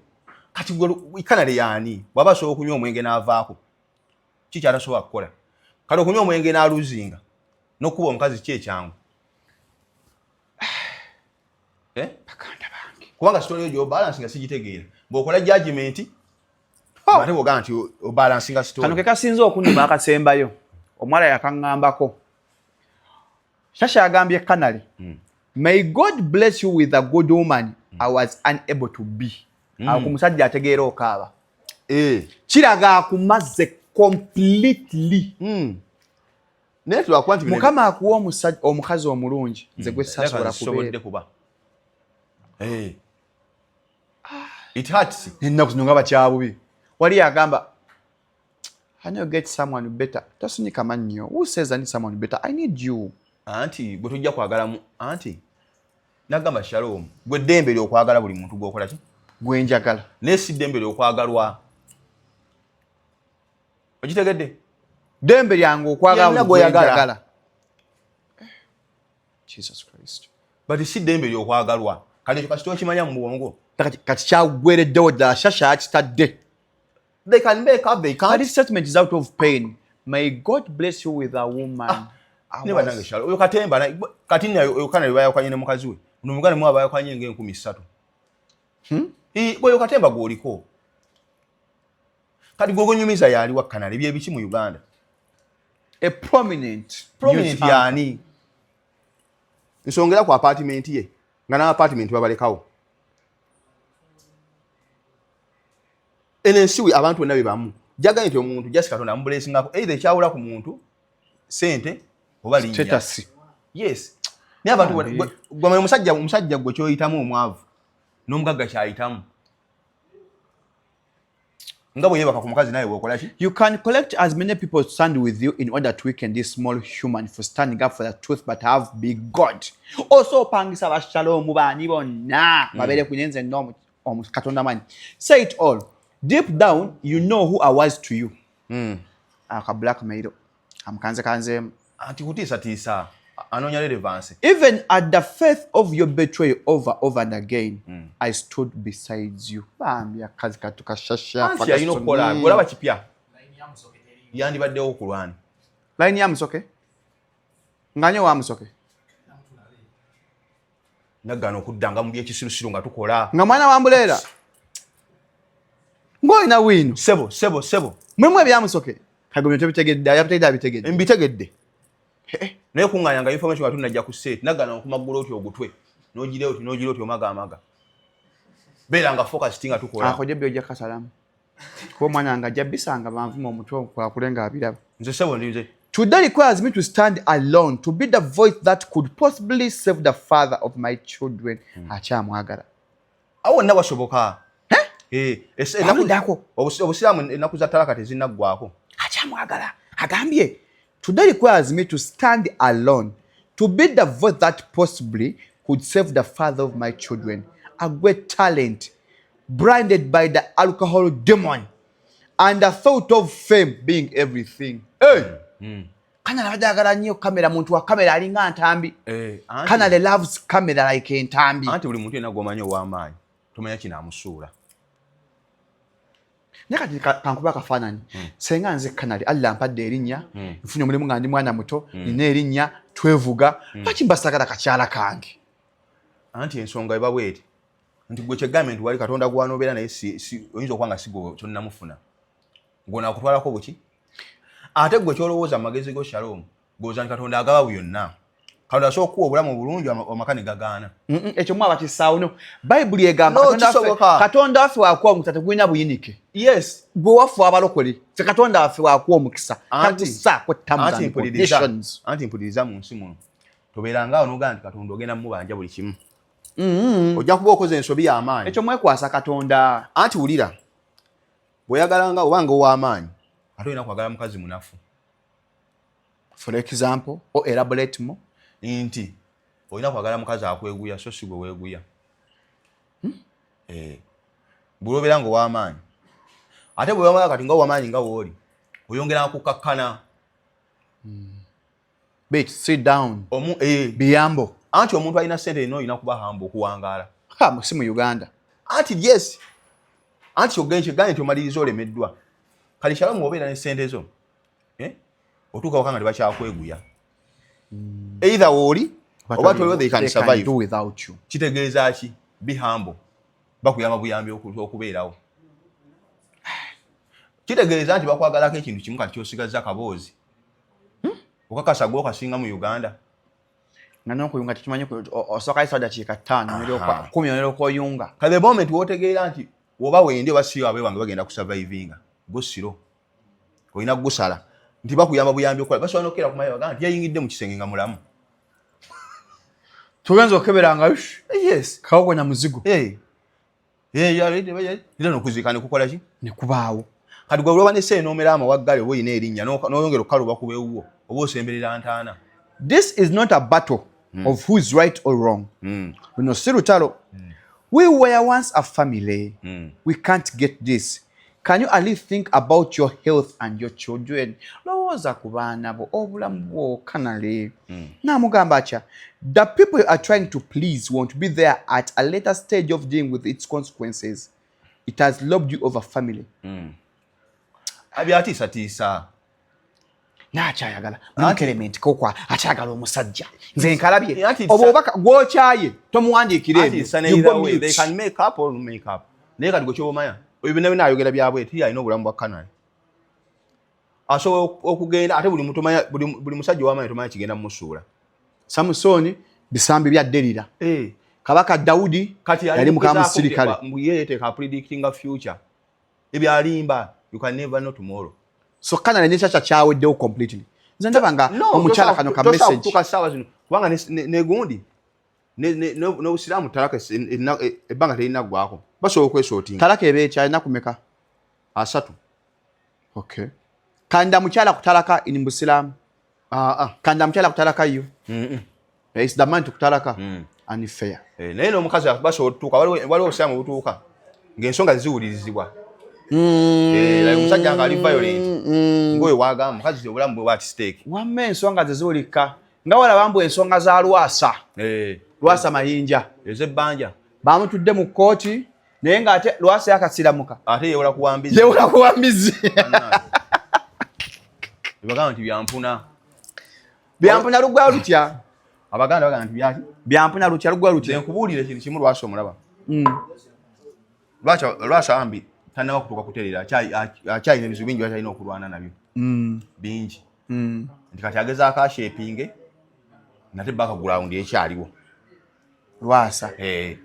Kati gwe Kanale yaani bw'aba asobola okunywa omwenge n'avaako, ki kyatasobola kukola? Kati okunywa omwenge n'aluzinga n'okuba omukazi ki ekyangu? Eh? Baganda bange. Kubanga story eyo gy'obalansinga sigitegeera. Bw'okola judgment ate bw'ogamba nti obalansinga story. Kano ke kasinze okunyuma akasembayo. Omuwala yakaŋŋambako. Shasha yagambye Kanale, "May God bless you with a good woman I was unable to be." Awo ku musajja ategeera okaaba. Eh. Kiraga akumaze completely. Naye tulwakuba nti Mukama akuwa omukazi omulungi nze gwe sasobola sisobodde kubeera. Kuba. Eh. It hurts. Ennaku zino nga bakyabubi. Wali yagamba, "I know get someone better." Tosinyika mannyo. Who says I need someone better? I need you. Anti gwe tujja kwagalamu, anti nagamba Shalom, gwe ddembe lyokwagala buli muntu gwokola ki? Gwe njagala. Naye si ddembe lyokwagalwa, okitegedde? Ddembe lyange okwagala Yenna buli gwe gw'oyagala. njagala. Jesus Christ. But si ddembe lyokwagalwa. Kati ekyo kasita okimanya mu bwongo. Kati kyaggwereddewo ddala, Shasha yakitadde. They can make up, they But can't. this statement is out of pain. "May God bless you with a woman I Ne was-" bannange, Shalom, oyo katemba kati nno oyo Kanale bayawukanye ne mukazi we ono muganda mu abayawukanye ng'enkumissatu. Oyo katemba gw'oliko kati gwogonyumiza yaliwa Kanale byebiki mu Uganda? A prominent Prominent news anchor. yaani nsongera ku apartment ye nga n'apartment babalekawo. Eno ensiwi abantu bonna be bamu jaganye nti omuntu just Katonda amublessingako, either ekyawula ku muntu sente oba linnya. Status. Yes, naye abantu Bambi. gwe omusajja gwe kyoyitamu omwavu n'omugagga kyayitamu, nga bwe yeebaka ku mukazi naye bwokola ki? You can collect as many people to stand with you in order to weaken this small human for standing up for the truth, but have big God. Also opangisa abashalomu baani bonna babeere ku nyenze nno Katonda manyi. Say it all. Deep down you know who I was to you. Aka blackmail. Amukanze kanzeemu. Anti kutiisatiisa anoonya relevance. Even at the faith of your betrayal over, over and again, I stood beside you. Bambi akazi katu kashasha. Anti yalina okukola golaba kipya yandibaddewo kulwana. Line ya Musoke. Nganyo wa Musoke. Nagaana okuddanga mu byekisirusiru nga tukola. Nga mwana wa mbuleera. Ng'olina wiino. Sebo, sebo, sebo. Mulimu ebya Musoke. Kagomye tobitegedde, yabitegedde abitegedde. Mbitegedde naye kuŋŋaanyanga information nga tunajja ku set. Nagaana okumaggula oti ogutwe n'ogira oti n'ogira oti omaga amaga beera nga focus nga tukola. Ako jebbi ojja kasalamu. Kuba omwana nga ajja bisanga banvuma omutwe okulakule nga abiraba. Nze sebo ndinze. Today requires me to stand alone, to be the voice that could possibly save the father of my children. Akyamwagala. Awo wonna wasoboka. Eh, Awuddako. Obusiraamu ennaku za talaka tezinnaggwako. Akyamwagala. Agambye, today requires me to stand alone, to be the voice that possibly could save the father of my children. A great talent, branded by the alcohol demon and the thought of fame being everything. Hey! Kanale abadde ayagala nnyo kamera, muntu wa kamera alinga ntambi. Eh, anti- Kanale loves camera like entambi. Anti buli muntu yenna gw'omanyi ow'amaanyi tomanya kinaamusuula. Naye kati kankuba akafaananyi. Senga nze Kanale, Allah ampadde erinnya, nfunye omulimu nga ndi mwana muto, nina erinnya, twevuga, lwaki mbasagala kakyala kange? Anti ensonga eba bweti nti gwe kyegambye nti wali Katonda gwanobeera naye oyinza okuba nga si gwe tonnamufuna, gwonakutwalako buki, ate gwe kyolowooza mu magezi go, Shalom, gwoza nti Katonda agaba byonna. Katonda asobola okukuwa obulamu obulungi, amaka ne gagaana. Ekyo mwaba kisaawo. No, Bayibuli egamba No, Katonda kisoboka. Katonda waffe wakuwa omukisa tegulina buyinike. Gwe waffe abalokole, fe Katonda waffe wakuwa omukisa takusaako terms Anti and mpuliriza. conditions. Anti mpuliriza, mu nsi muno tobeeranga awo nogaa nti Katonda ogenda mubanja buli kimu. Ojja kuba okoze ensobi y'amaanyi. Ekyo mwekwasa Katonda. Anti wulira, bw'oyagalanga obanga ow'amaanyi ate olina kwagala mukazi munafu. For example, or elaborate more. Nti olina kwagala mukazi akweguya so si gwe weeguya. Eh, buli obeera nga ow'amaanyi, ate bwe kati nga ow'amaanyi nga wooli oyongera kukakkana. Bitch, sit down. Omu eh, biyambo. Anti omuntu alina sente erina olina kuba humble okuwangaala. Ha, si mu Uganda. Anti yes, anti kyogende nti omaliriza olemeddwa. Kali Shalom, obeera ne sente zo, eh? Otuuka waka nga tebakyakweguya, either wooli oba toliwo, they can They can survive. do without you. Kitegeeza ki? Be humble. Bakuyamba buyambi okubeerawo. Kitegeeza nti bakwagalako ekintu kimu. Kati kyosigaza kaboozi, okakasa gwe okasinga mu Uganda. Nga n'okuyunga tekimanyi, osooka yisa dakiika 5, 10 onera okoyunga. Kale the moment wotegeera nti woba wendi oba siyo, abe wange bagenda kusurvivinga, go siro olina gusala nti bakuyamba buyambi okukola. Basobola nokukera kumanya bagamba nti yayingidde mu kisenge nga mulamu. Tugenza okebera nga Yes. kawogo na muzigo. Hey. Hey, era nokuziika nekukola ki? Nekubaawo. Kati gwe olwoba nese enoomera amawaggale oba olina erinnya n'oyongera okukaluba ku bewuwo oba osemberera ntaana. This is not a battle of who is right or wrong. Luno si lutalo. We were once a family. We can't get this. Can you at least think about your health and your children? Lowooza ku baana bo, obulamu bwo. Kanale naamugamba atya? The people you are trying to please won't be there at a later stage of dealing with its consequences. It has robbed you of a family. Abyatiisatiisa. Naakyayagala mukelementi kokwa, akyagala omusajja. Nze nkalabye. Anti Obwo obubaka gwokyaye tomuwandiikira Anti ebyo. it's an You either go way. They mute. can make up or make up. Naye kati gwe kyobamanya ebyo byonna byonna ayogera byabwe ti alina obulamu bwa Kanani asobola okugenda ate buli muntu omanya- buli musajja ow'amaanyi tomanya kigenda mumusuula. Samusooni bisambi bya Derira. Kabaka Dawudi Kati yali muka musirikale. Ye yeteeka predictinga future, ebyalimba. You can never know tomorrow. So Kanani nekyakya kyaweddewo completely. Nze ndaba nga No, omukyala kano ka tosobola message. kutuuka ssaawa zino kubanga negundi n'obusiraamu talaka ebbanga terinaggwako, basobola okwesootinga. Talaka eba ekyalina kumeka? 30. Okay, kanda mukyala kutalaka in busiraamu? Ah, ah. Kanda mukyala kutalaka yo? It's the man to kutalaka. Unfair. Eh, naye n'omukazi basobola otutuuka, waliwo obusiraamu obutuuka ng'ensonga ziwulirizibwa. Eh, like omusajja nga ali violent ng'oyo wagamba mukazi obulamu bwe bwati stake. Wamma ensonga ze ziwulika nga walaba mbu ensonga za Lwasa. Lwasa Mayinja. Ez'ebbanja. Bamutudde mu kkooti, naye ng'ate Lwasa yakasiramuka. Ate yewola kuwambizi. Yewola kuwambizi. Bagamba nti byampuna. Byampuna lugwa lutya? Abaganda bagamba nti byaki? Byampuna lutya, lugwa Nze lutya? nkubuulira ekintu kimu, Lwasa omulaba. Lwasa ambi tannaba kutuuka kutereera, akyalina ebizibu bingi byakyalina okulwana nabyo bingi. Nti kati agezaako ashepinge nate background ekyaliwo. Lwasa. Eh.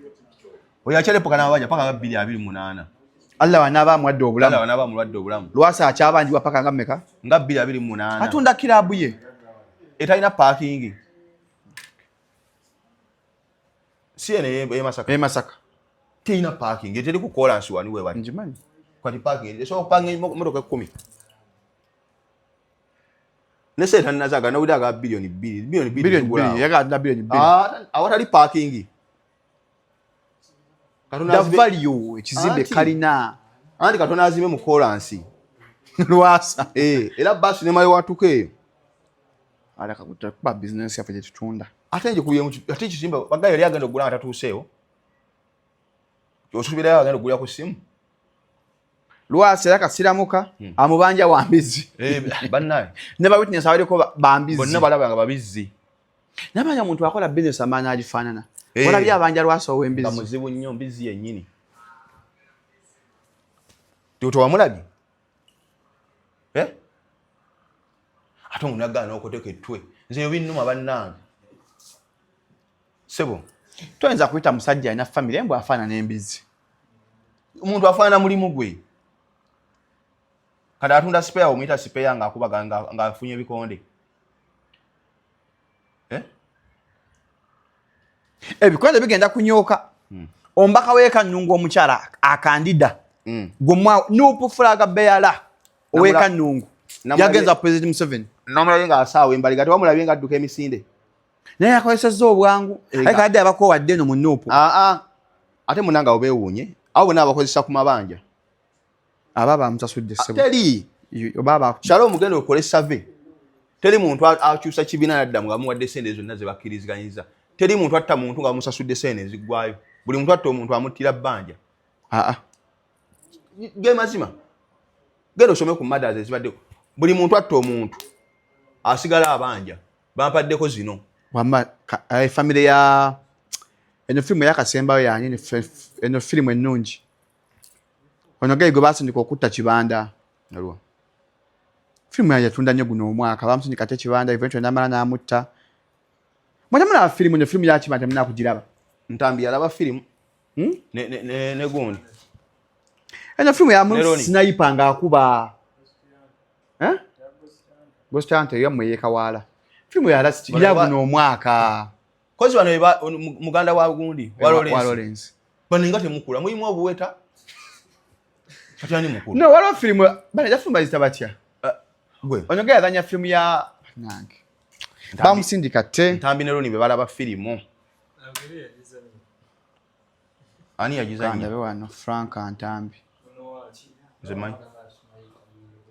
Oyo akyalepuka n'ababanja paka nga 2028. Allah wanaaba amuwadde obulamu. Allah wanaaba amuwadde obulamu. Lwasa akyabanjibwa paka nga mmeka? Nga 2028. Atunda kiraabu ye etalina parking. Si eno e Masaka. E Masaka. Terina parking, eteri ku kolansi wani we wali. Njimanyi. Kati parking esobola okupanga emmotoka 10. Ne sente tannazaga nawulira aga 2 billion. 2 billion 2 billion. Yagala atunda 2 billion. Ah, awatali parking. The value ekizimbe kalina. Anti Katonda azimbe mu kolansi. Lwasa. Eh, era basi ne mayo watuka eyo. Aleka kuba business yaffe gye tutunda. Ate nje kuye ate ekizimbe bagayo yali agenda okugula nga tatuuseewo. Osuubirayo agenda okugulira ku ssimu. Lwasa era kasiramuka amubanja wa mbizzi. Eh, bannaye. Ne ba witness abaliko bambizzi. Bonna balaba nga babizzi. Nabanja omuntu akola business amaanyi agifaanana. Olabye abanja Lwasa ow'embizzi. Nga muzibu nnyo, mbizzi yennyini. Tewamulabye? Eh? Ate omuntu nagaana n'okoteka ettwe. Nze ebyo binnuma bannange. Ssebo. Toyinza kuyita musajja alina famire mbw afaanana embizzi. Omuntu afaanana mulimu gwe. Kati atunda spare, omuyita spare ng'akubaga ng'afunye ebikonde. Eh? Ebikonde bigenda kunyooka. Omubaka w'e Kannungu omukyala akandida. Gwe NUP flag bearer ow'e Kannungu. Yagenza President Museveni. Namulabye ng'asaawa embaliga, tewamulabye ng'adduka emisinde. Naye yakozesezza obwangu. Aye kadde abakoowadde eno mu NUP. Aa, ate munange abo beewuunye. Abo bonna abakozesa ku mabanja. Aba bamusasudde ssebo. Teri. Oba Shalom, genda okole survey. Teri muntu akyusa kibiina nadda nga bamuwadde sente zonna ze bakkiriziganyiza. Teri muntu atta muntu nga bamusasudde sente eziggwayo. Buli muntu atta omuntu amuttira bbanja. Aa. Ge mazima. Genda osome ku murders ezibaddewo. Buli muntu atta omuntu asigala abanja. Bampaddeko zino. Wamma famire ya eno firimu eyakasembayo yani eno firimu ennungi. Ono gayi gwe basindika okutta Kibanda. Aliwa? Firimu yatunda nnyo guno omwaka. Bamusindika ate Kibanda eventually n'amala n'amutta. Mwena mulaba firimu eno, firimu ya Kibanda temuna kugiraba. Ntambi yalaba firimu. Ne gundi. Eno firimu ya Neroni. sniper ng'akuba. Eh? Ghost Hunter yammwe yeekawaala. Firimu ya last ya guno omwaka. Kozi bano muganda wa gundi wa Wa Lawrence. Lawrence. Bano nga temukula mulimu obuweta. Kati ani mukulu? No, waliwo firimu bano ejja firimu baziyita batya? Gwe. Ono ge yazannya firimu ya nange. Bamusindika te. Ntambi ne Roni be balaba firimu. Ani yagizannya? Ndabe wano Frank Ntambi. Nze manyi.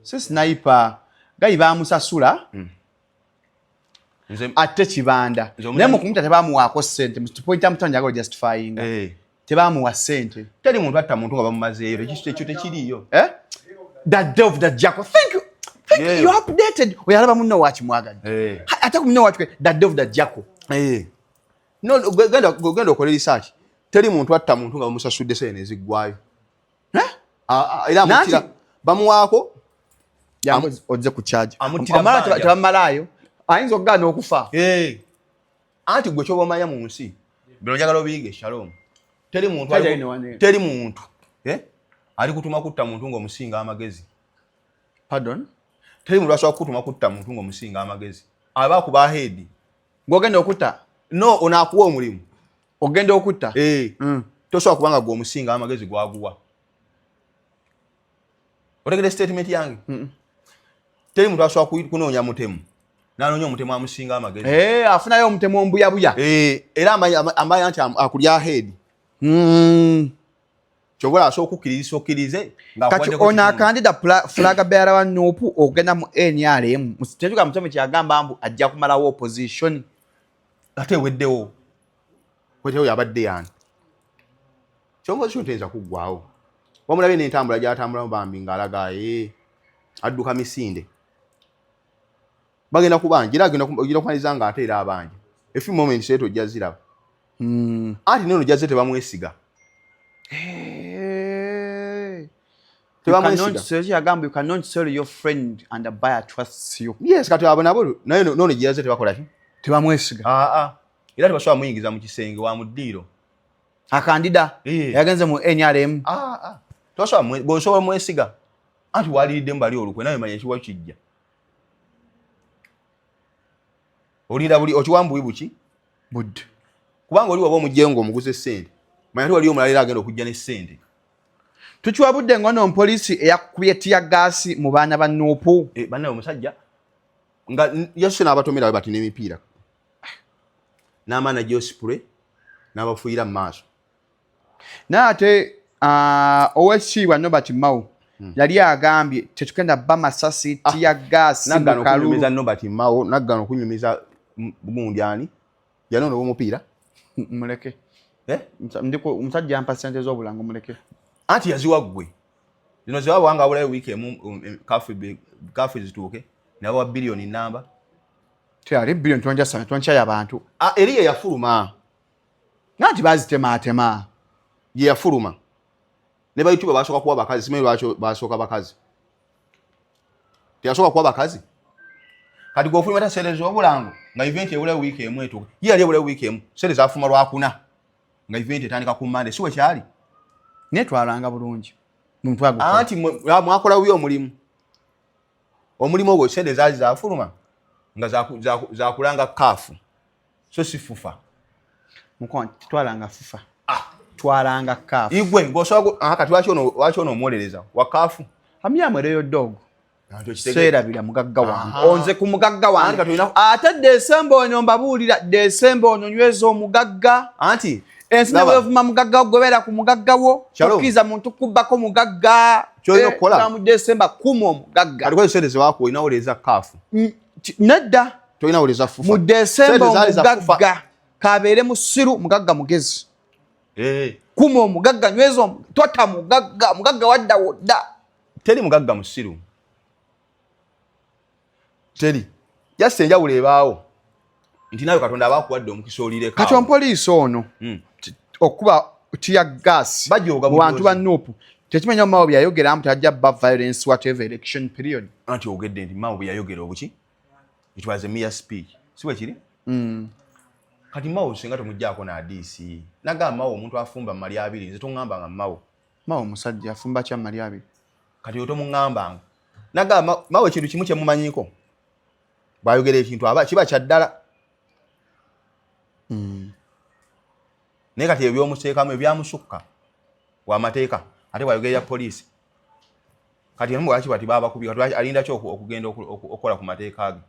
Si sniper. Gayi bamusasula. Nze Ate Kibanda. Nze Naye mu kumutta tebamuwaako ssente. Point mutano njagala justifying. Eh. Tebamuwa ssente. Teri muntu atta muntu nga bamumazeeyo. Ekyo tekiriiyo. Eh? The Day of the Jackal. Thank you. Thank you. You updated. Oyalaba munno wakimwagadde. Eh. Ate ku munno wakimwagadde. The Day of the Jackal. Eh. No, genda okole research. Teri muntu atta muntu nga bamusasudde sente eziggwayo. Eh? Era amutira Nanti- bamuwaako Jangu ozze ku charge. Amuttira Amala bbanja. tebamalaayo. Ayinza okugaana okufa. Eh. Anti gwe kyoba omanya mu nsi bino njagala obiyige, Shalom. Teri muntu Charge ino wane. Teri muntu eh? Ali kutuma kutta muntu ng'omusinga amagezi. Pardon? Teri muntu asobola kukutuma kutta muntu ng'omusinga amagezi. Aba akuba ahead. Gw'ogenda okutta? No, ono akuwa omulimu. Ogenda okutta? Eh. Tosobola kubanga gwe omusinga amagezi gwaguwa. Otegedde statement yange? Teri muntu asobola kunoonya mutemu n'anoonya omutemu amusinga amagezi. Eh, afunayo omutemu ombuyabuya. Eh, era amanya nti akulya ahead. Kyobola asobola okukkiriza okkirize Kati ono akandida flag bearer wa NUP ogenda mu NRM. Tetuga Museveni kyagamba mbu ajja kumalawo opposition. Ate eweddewo. Kweteo yabadde yani. Kyongo kyo teyinza kuggwawo. Wamulabye n'entambula gy'atambulamu bambi ng'alaga adduka misinde. Bagenda kubanja era agenda kumaliriza ng'ate era abanja. A few moments later ojja ziraba. Anti neno jazze tebamwesiga. Hey. Tebamwesiga. Yagamba you cannot sell your friend and the buyer trusts you. Yes, kati abo nabo naye nono gye tebakola ki? Tebamwesiga. Ah ah. Era tebasobola muyingiza mu kisenge wa mu ddiiro. Akandida Eh. yagenze mu NRM. Ah ah. Tosobola gwosobola mwesiga anti waliridde mubali olukwe nawe manya ekiwa kijja olinda buli okiwambuwi buki budde kubanga oli waba omugyeyo ng'omuguze ssente manya ti waliyo omulala era agenda okujja ne ssente. Tukiwabudde ngono omupoliisi eyakubye tiyagaasi mu baana ba Nuupu. E, bannaye omusajja nga yasuse n'abatomera bati n'emipiira n'amaana gyosipule n'abafuuyira mu maaso. Naye ate owekitiibwa Nobert Mao yali agambye tetugenda ba masasi tiyagaasi mu Naggana kalulu. Okunyumiza Nobert Mao naggana okunyumiza gundi ani yanoona omupiira. Muleke. Eh? Omusajja ampa ssente z'obulango, muleke. Anti yaziwa ggwe zino zewaba nga abulayo wiiki emu kafu zituuke nabawa biliyoni namba. Teyali biliyoni tonjasana tonkyaya abantu. Ah, eri ye yafuluma. Nanti bazitemaatema. Ye yafuluma ne bayutuba basooka kuwa bakazi, simanyi lwaki basooka bakazi, teyasooka kuwa bakazi. Kati gwofuluma ta sente z'obulango nga event ebulayo wiiki emu etuuke, ye yali ebulayo wiiki emu, sente zafuluma lwakuna nga event etandika ku Mande, si we kyali? Naye twalanga bulungi muntu agukola. Anti mwakola bubi omulimu, omulimu ogwo sente zaali zafuluma nga zakulanga kaafu so si FUFA. Mukwano, twalanga FUFA. Ah. Twalanga kaafu. Igwe ng'osobola kati lwaki ono omuwolereza wa kaafu? Amyamwereyo dog. Anti okitegeera. Seerabira mugagga wange. Onze ku mugagga Anti wange. kati olina Ate Desemba ono mbabuulira, Desemba ono nyweza omugagga. Anti ensi laba. nebwevuma mugagga wo, gobeera ku mugagga wo. Shalom. Tokkiriza muntu kubbako mugagga. Ky'olina okukola. Mu Desemba kuma omugagga. Kati kwezi sente zebakuwa olina wolereza kaafu. Nedda. Tolina wolereza FUFA. Mu Desemba Sente zaali za FUFA. omugagga kabeere musiru, mugagga mugezi. Eh. Kuma omugagga, nyweza tota mugagga, mugagga wadda wodda. Teri mugagga musiru, teri, just enjawulo ebaawo nti nawe Katonda aba akuwadde omukisa olireka. Kati omupoliisi ono okuba tear gas Bajooga mu bantu ba bujoozi. Nuupu tekimenya Mao byayogera mbu tajja ba violence whatever election period. Anti ogedde nti Mao bwe yayogera obuki, it was a mere speech, si bwe kiri? Kati Mao singa temugjaako n'adiisi nagamba Mao omuntu afumba mali abiri, nze toŋŋamba nga Mao. Mao omusajja afumba kya mali abiri. Kati oyo tomuŋŋambanga nagamba Mao ekintu kimu kyemumanyiiko, bw'ayogera ekintu aba kiba kya ddala. Naye kati ebyomuteekamu ebyamusukka wamateeka, ate bw'ayogerera poliisi kati emu lwaki bati babakubye, kati lwaki alinda ki okugenda okukola ku mateeka ge?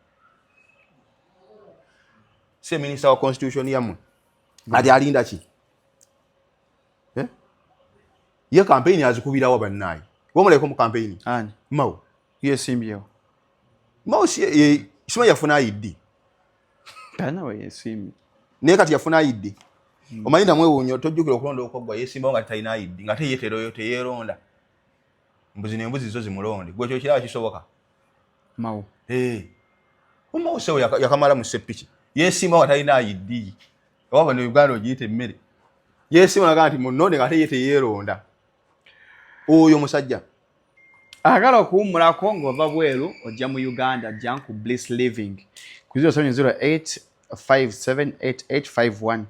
Si minisita wa constitution yammwe ati alinda ki? Eh? Ye campaign azikubirawo bannaaye, wamuleko mu campaign. Ani? Mao. Yesimbyewo? Mao simanyi yafuna ID. Talina we yesimbye. Naye kati yafuna ID. Omanyi namwewuunya, tojjukira okulonda okwaggwa yesimbawo nga talina ID, nga te ye teroyo teyeeronda, mbuzi nembuzi zo zimulonde. Gwe ekyo kiraba kisoboka? Mao? Eh. Mao sewo yakamala mu seppiki yesimbawo nga talina ID. Oba bano Uganda ogiyita emmere, yesimba naga nti munonde nga ate ye teyeeronda oyo musajja. Agala okuwummulako ng'ova bweru ojja mu Uganda, jangu ku Bliss Living ku 0708 578851.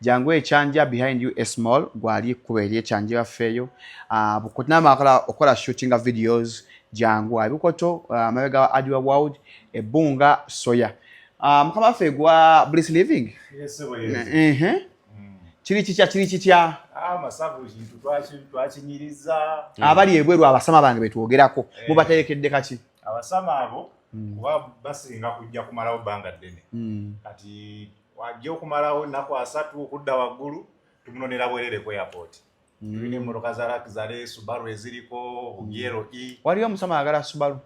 Jangu ekyanja behind US Mall, gwali ekkuba eryekyanja waffe. Bukoto namakala okola shootinga videos, jangu abukoto amabega wa Adwa World ebbunga soya. Mukama waffe gwa Bliss Living. Kiri kitya, kiri kitya? Masavu kintu twakinyiriza. Abali ebweru, abasama bange betwogerako, mubaterekedde kaki? Abasama abo kuba basinga kujja kumalawo bbanga ddene. Kati wajja okumalawo ennaku 30 okudda waggulu, tumunonera bwerere ku airport. Tulina emmotoka za luxury, Subaru eziriko Bugyero E. Waliyo omusama ayagala Subaru,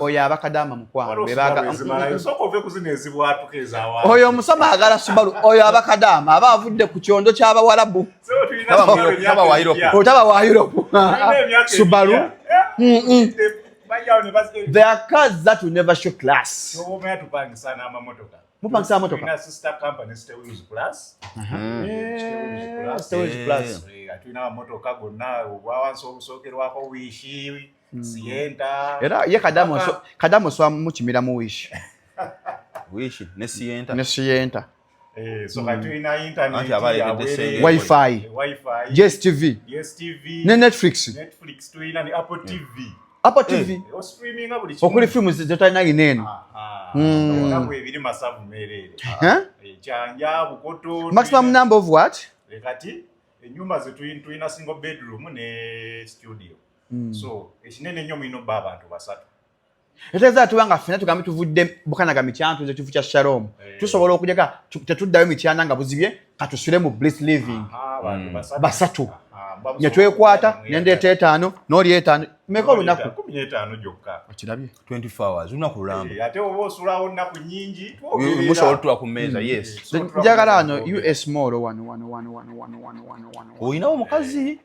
oyo abakadama mukwano. Waliwo Subaru ezimalayo, sooka ove ku zino ezibwatuka ezawansi. Oyo omusama agala Subaru, oyo abakadama aba avudde ku kyondo ky'abawalabu. So, tulina Subaru emyaka Taba wa Europe. emipya. Otaba wa Europe. Tulina emyaka Subaru. emipya. Bajjawo ne There are cars that will never show class. Oba tupangisa n'amamotoka. Mupangisa amamotoka? Tulina sister company, Stay Wheels Plus. Stay Wheels Plus. Stay Wheels Plus. Tulina amamotoka gonna obwawansi obusookerwako, Wish, Sienta. Era ye Kadamu osobola mukimira mu Wish. Wish ne Sienta. Ne Sienta. So kati tulina internet, Anti abaleetedde ya ssente. Wifi. Wifi, DStv DStv, ne Netflix. Netflix tulina ne Apple TV. Apple TV. Ostreaminga buli kimu. Okuli firimu zetalina yina eno. Aha. Mm. Nabwe ebiri masavu meereere. Eh? Kyanja, Bukoto. Maximum number of what? Kati ennyumba ze tulina single bedroom ne studio. So ekinene ennyo mulina obba abantu basatu. Etegeeza tuba nga ffenna tugambe tuvudde Bukanaga Mityana, tuze kifo kya Shalom, tusobola okujaka tetuddayo Mityana nga buzibye, katusule mu Bliss Living. Aha, abantu basatu. Basatu. Aha, mba ne twekwata musobola nendeeta etaano n'oli etaano, meka olunaku? 15 gyokka. Okirabye? 24 hours, olunaku lulamba. Ate oba osulawo nnaku nnyingi, Musobola otula ku mmeeza, yes. Njagala wano US Mall, wano wano wano wano wano wano wano wano. Olinawo omukazi.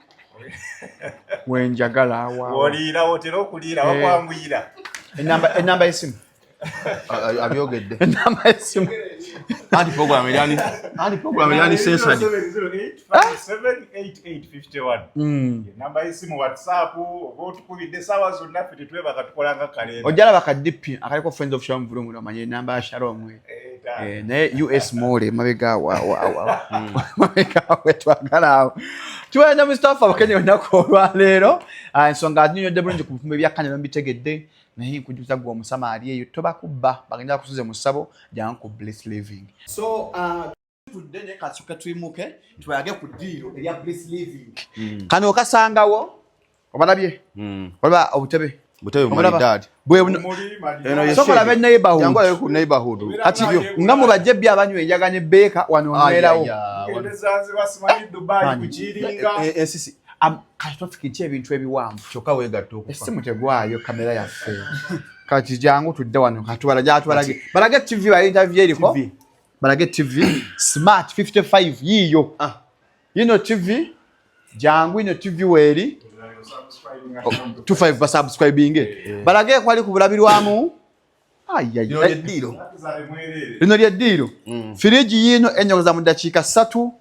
Wenjagala awa. Oliirawo, otera okuliira, wakwanguyira. Enamba y'essimu. Abyogedde. Enamba y'essimu. Anti program eryani, anti program eryani censored. 708578851. Enamba y'essimu, WhatsApp, oba otukubidde essaawa zonna, ffe tetwebaka, tukolanga kalenda. Ojja laba ka DP akaliko Friends of Shalom Vulungu, omanye enamba ya Shalom. Taata. Naye US Mall emabega awo awo awo awo emabega awo twagala awo. Tuwenda Mustafa Bakenya olunaku olwaleero. Ensonga azinyonyodde bulungi ku bufumbo ebyakkanya bambitegedde, naye nkujuza gwe omusamaali eyo tobakubba bagenda bakusuze mu ssabo, jangu ku Bliss Living. So tutudde naye kasooke tuyimuke tubalage ku ddiiro erya Bliss Living. Kano okasangawo, obalabye, olaba obutebe. Butebe Omulaba? maridadi. Bwe buno. Muli mali- Eno ye Sokola shade. be neighborhood. Jangu alabe ku neighborhood. Kati nga mubajje bbi abanywa enjaga ne beeka wano onywerawo. Ngende Zanzibar, simanyi Dubai, Mani. kukiringa. Ensisi. Kati tofiki ki ebintu ebiwanvu. Kyokka weegatta okufa. Essimu tegwayo kamera yaffe. Kati jangu tudde wano katubalage, atubalage, balage TV, bali interview eriko. TV. Balage TV smart 55 yiiyo. Yino TV, jangu ino TV weeri 25 basubscribinge, balage kwali ku bulabirwamu. Ai, ai, Lino ai. lyeddiiro. Lino lyeddiiro. Firiji yiino enyogoza mu ddakiika 3.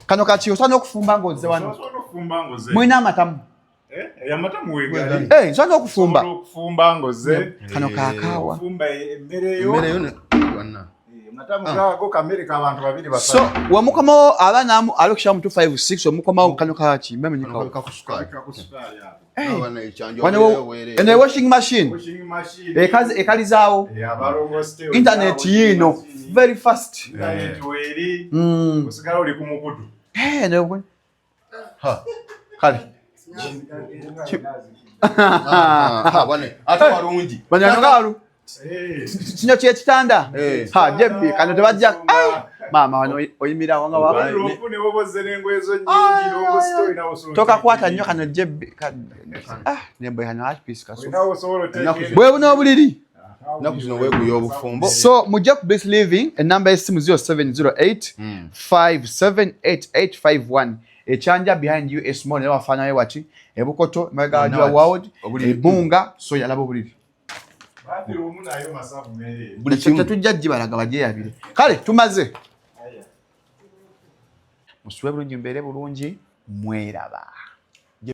Kano kaki osobola n'okufumba ng'ozze wano. Osobola okufumba ng'ozze. Mulina amatamu? Amatamu weegali. Nsobola n'okufumba. Osobola okufumba ng'ozze. Kano kakaawa. Ofumba emmere yo. Emmere yo wanna. Amatamu gaago kamere k'abantu babiri So basatu. wemukomawo abaana alokishamu 256 omukomawo kano kaki mbamenyikawo. Kano kakusukaali. Kakusukaali ako. Wano ekyanjo Wano obeerayo weereere. eno washing machine. Washing machine. Ekalizaawo. Abalongo stay. Internet yiino very fast. Internet weeri. Osigala oli ku mukutu. Kale. Ah, wano ate walungi. Banyangaalu. Kino kyekitanda. Ha jebbi kano tebajja. Ai, maama wano oyimirawo nga Waliwo ne woboze n'engoye zo nnyingi, longo stay nawo osobola tokakwata nnyo kano jebbi. Nembe kano hotpiece kaso. Olinawo osobola oteeka. Bwe buno obuliri. Ennaku zino weeguya obufumbo. So mujja ku Bliss Living, enamba y'essimu 0708 578851, ekyanja behind US Mall, naye wafaanayo wati ebukoto emabega wa Wonna World. Obuliri. Ebunga, so yalaba obuliri. Bathroom nayo masavu meereere. Buli kimu. Tetujja gibalaga bagyeyabire. Kale tumaze, musule bulungi, mubeere bulungi, mweraba.